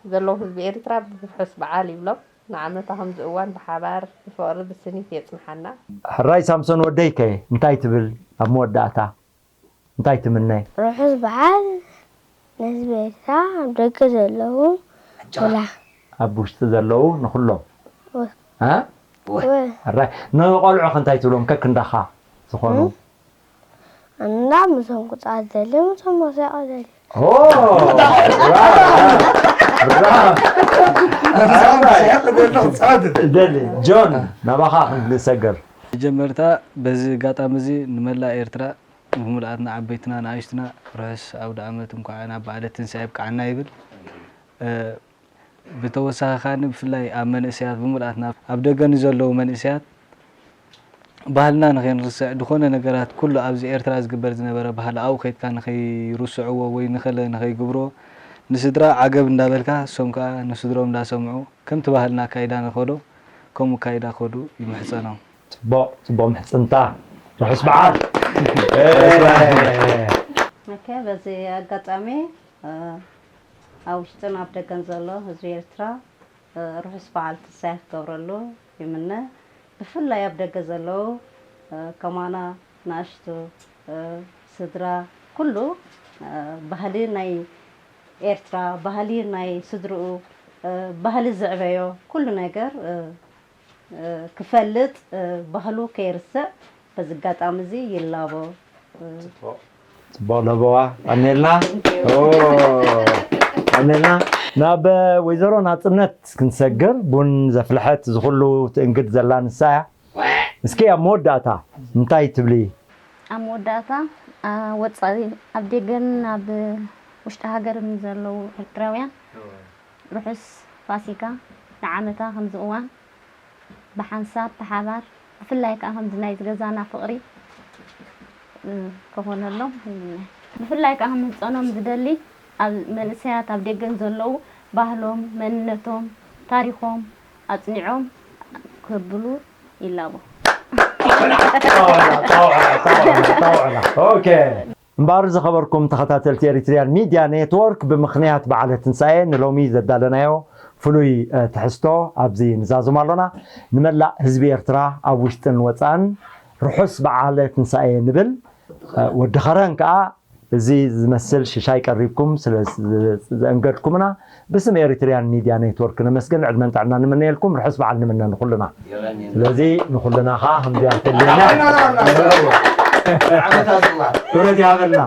ዘለዉ ህዝቢ ኤርትራ ርሑስ በዓል ይብሎም። ንዓመታ ከምዚ እዋን ብሓባር ብፍቕሪ ብስኒት የጽንሓና። ሕራይ ሳምሶን ወደይ ከ እንታይ ትብል ኣብ መወዳእታ? እንታይ ትምነ? ርሑስ በዓል ንህዝቢ ኤርትራ ኣብ ደገ ዘለዉ ወላ ኣብ ውሽጢ ዘለዉ ንኹሎም። ወ- እ? ወ- ሕራይ ንቖልዑ ከ እንታይ ትብሎም ከክንዳኻ ዝኾኑ? እም? እና ምስኦም ክጻወት ደልዩ፣ ምስኦም መሳቕ ደልዩ። ኦ! ብራቮ! ብራቮ! ደሊ፣ ጆን፣ ናባኻ ክንሰገር። መጀመርታ በዚ ኣጋጣሚ እዚ ንመላእ ኤርትራ፣ ንሙሉኣትና ዓበይትና ንኣሽትና ርሑስ ኣውደ ዓመት፣ እንኳዕ ናብ በዓለ ትንሳኤ ኣብቅዓና ይብል። እ፣ ብተወሳኺ ከኣ ብፍላይ ኣብ መንእሰያት፣ ብሙሉኣትና ኣብ ደገ ንዘለዉ መንእሰያት፣ ባህልና ንኸይንርስዕ፣ ዝኾነ ነገራት ኩሉ ኣብዚ ኤርትራ ዝግበር ዝነበረ ባህሊ ኣብኡ ኸይድካ ንኸይርስዕዎ ወይ ንኸለ ንኸይግብርዎ፣ ንስድራ ዓገብ እንዳበልካ፣ እሶም ከኣ ንስድሮም እንዳሰምዑ፣ ከምቲ ባህልና ኣካይዳ ንኸዶ፣ ከምኡ ኣካይዳ ከዱ ይምሕጸኖም። ጽቡቕ፣ ጽቡቕ ምሕጽንታ። ርሑስ በዓል። ኦኬ፣ በዚ ኣጋጣሚ፣ እ፣ ኣብ ውሽጥን ኣብ ደገን ዘሎ ህዝቢ ኤርትራ፣ እ፣ ርሑስ በዓል ትንሳኤ ክገብረሉ ይምነ። ብፍላይ ኣብ ደገ ዘለዉ፣ እ፣ ከማና ንኣሽቱ፣ እ፣ ስድራ፣ ኩሉ፣ እ፣ ባህሊ ናይ ኤርትራ፣ ባህሊ ናይ ስድርኡ፣ እ፣ ባህሊ ዘዕበዮ ኩሉ ነገር፣ እ፣ እ፣ ክፈልጥ፣ እ፣ ባህሉ ከይርስዕ በዚ ኣጋጣሚ እዚ ይላቦ። እ፣ ጽቡቕ ለበዋ። ቀኔልና። ኦ፣ ቀኔልና። ናብ ወይዘሮ ናጽነት ክንሰግር፣ ቡን ዘፍልሐት ዝኹሉ ትእንግድ ዘላ ንሳ እያ። እስኪ ኣብ መወዳእታ እንታይ ትብሊ? ኣብ መወዳእታ፣ ኣ፣ ወጻኢ ኣብ ደገን ኣብ ውሽጢ ሃገርን ዘለዉ ኤርትራውያን ርሑስ ፋሲካ፣ ንዓመታ ከምዚ እዋን ብሓንሳብ ብሓባር፣ ብፍላይ ከኣ ከምዚ ናይዚ ገዛና ፍቕሪ፣ እ፣ ክኾነሎም ይምነ። ብፍላይ ከኣ ክምሕጸኖም ዝደሊ፣ ኣብ መንእሰያት ኣብ ደገን ዘለዉ ባህሎም፣ መንነቶም፣ ታሪኾም ኣጽኒዖም ከብሉ ይላቦ። ጣውዕላ፣ ጣውዕላ፣ ጣውዕላ፣ ጣውዕላ። ኦኬ። እምበኣር ዝኸበርኩም ተኸታተልቲ ኤሪትሪያን ሚድያ ኔትወርክ፣ ብምኽንያት በዓለ ትንሳኤ ንሎሚ ዘዳለናዮ ፍሉይ፣ እ፣ ትሕዝቶ ኣብዚ ንዛዝም ኣሎና። ንመላእ ህዝቢ ኤርትራ ኣብ ውሽጥን ወጻእን ርሑስ በዓለ ትንሳኤ ንብል። እ፣ ወዲ ኸረን ከኣ እዚ ዝመስል ሽሻይ ቀሪብኩም ስለ ዘእንገድኩምና ብስም ኤሪትሪያን ሚድያ ኔትወርክ ነመስግን። ዕድመን ጥዕና ንምነየልኩም። ርሑስ በዓል ንምነ ንኹልና። ስለዚ ንኹልና ኸዓ ከምዚኣ ተልየና ክብረት ይሃበልና።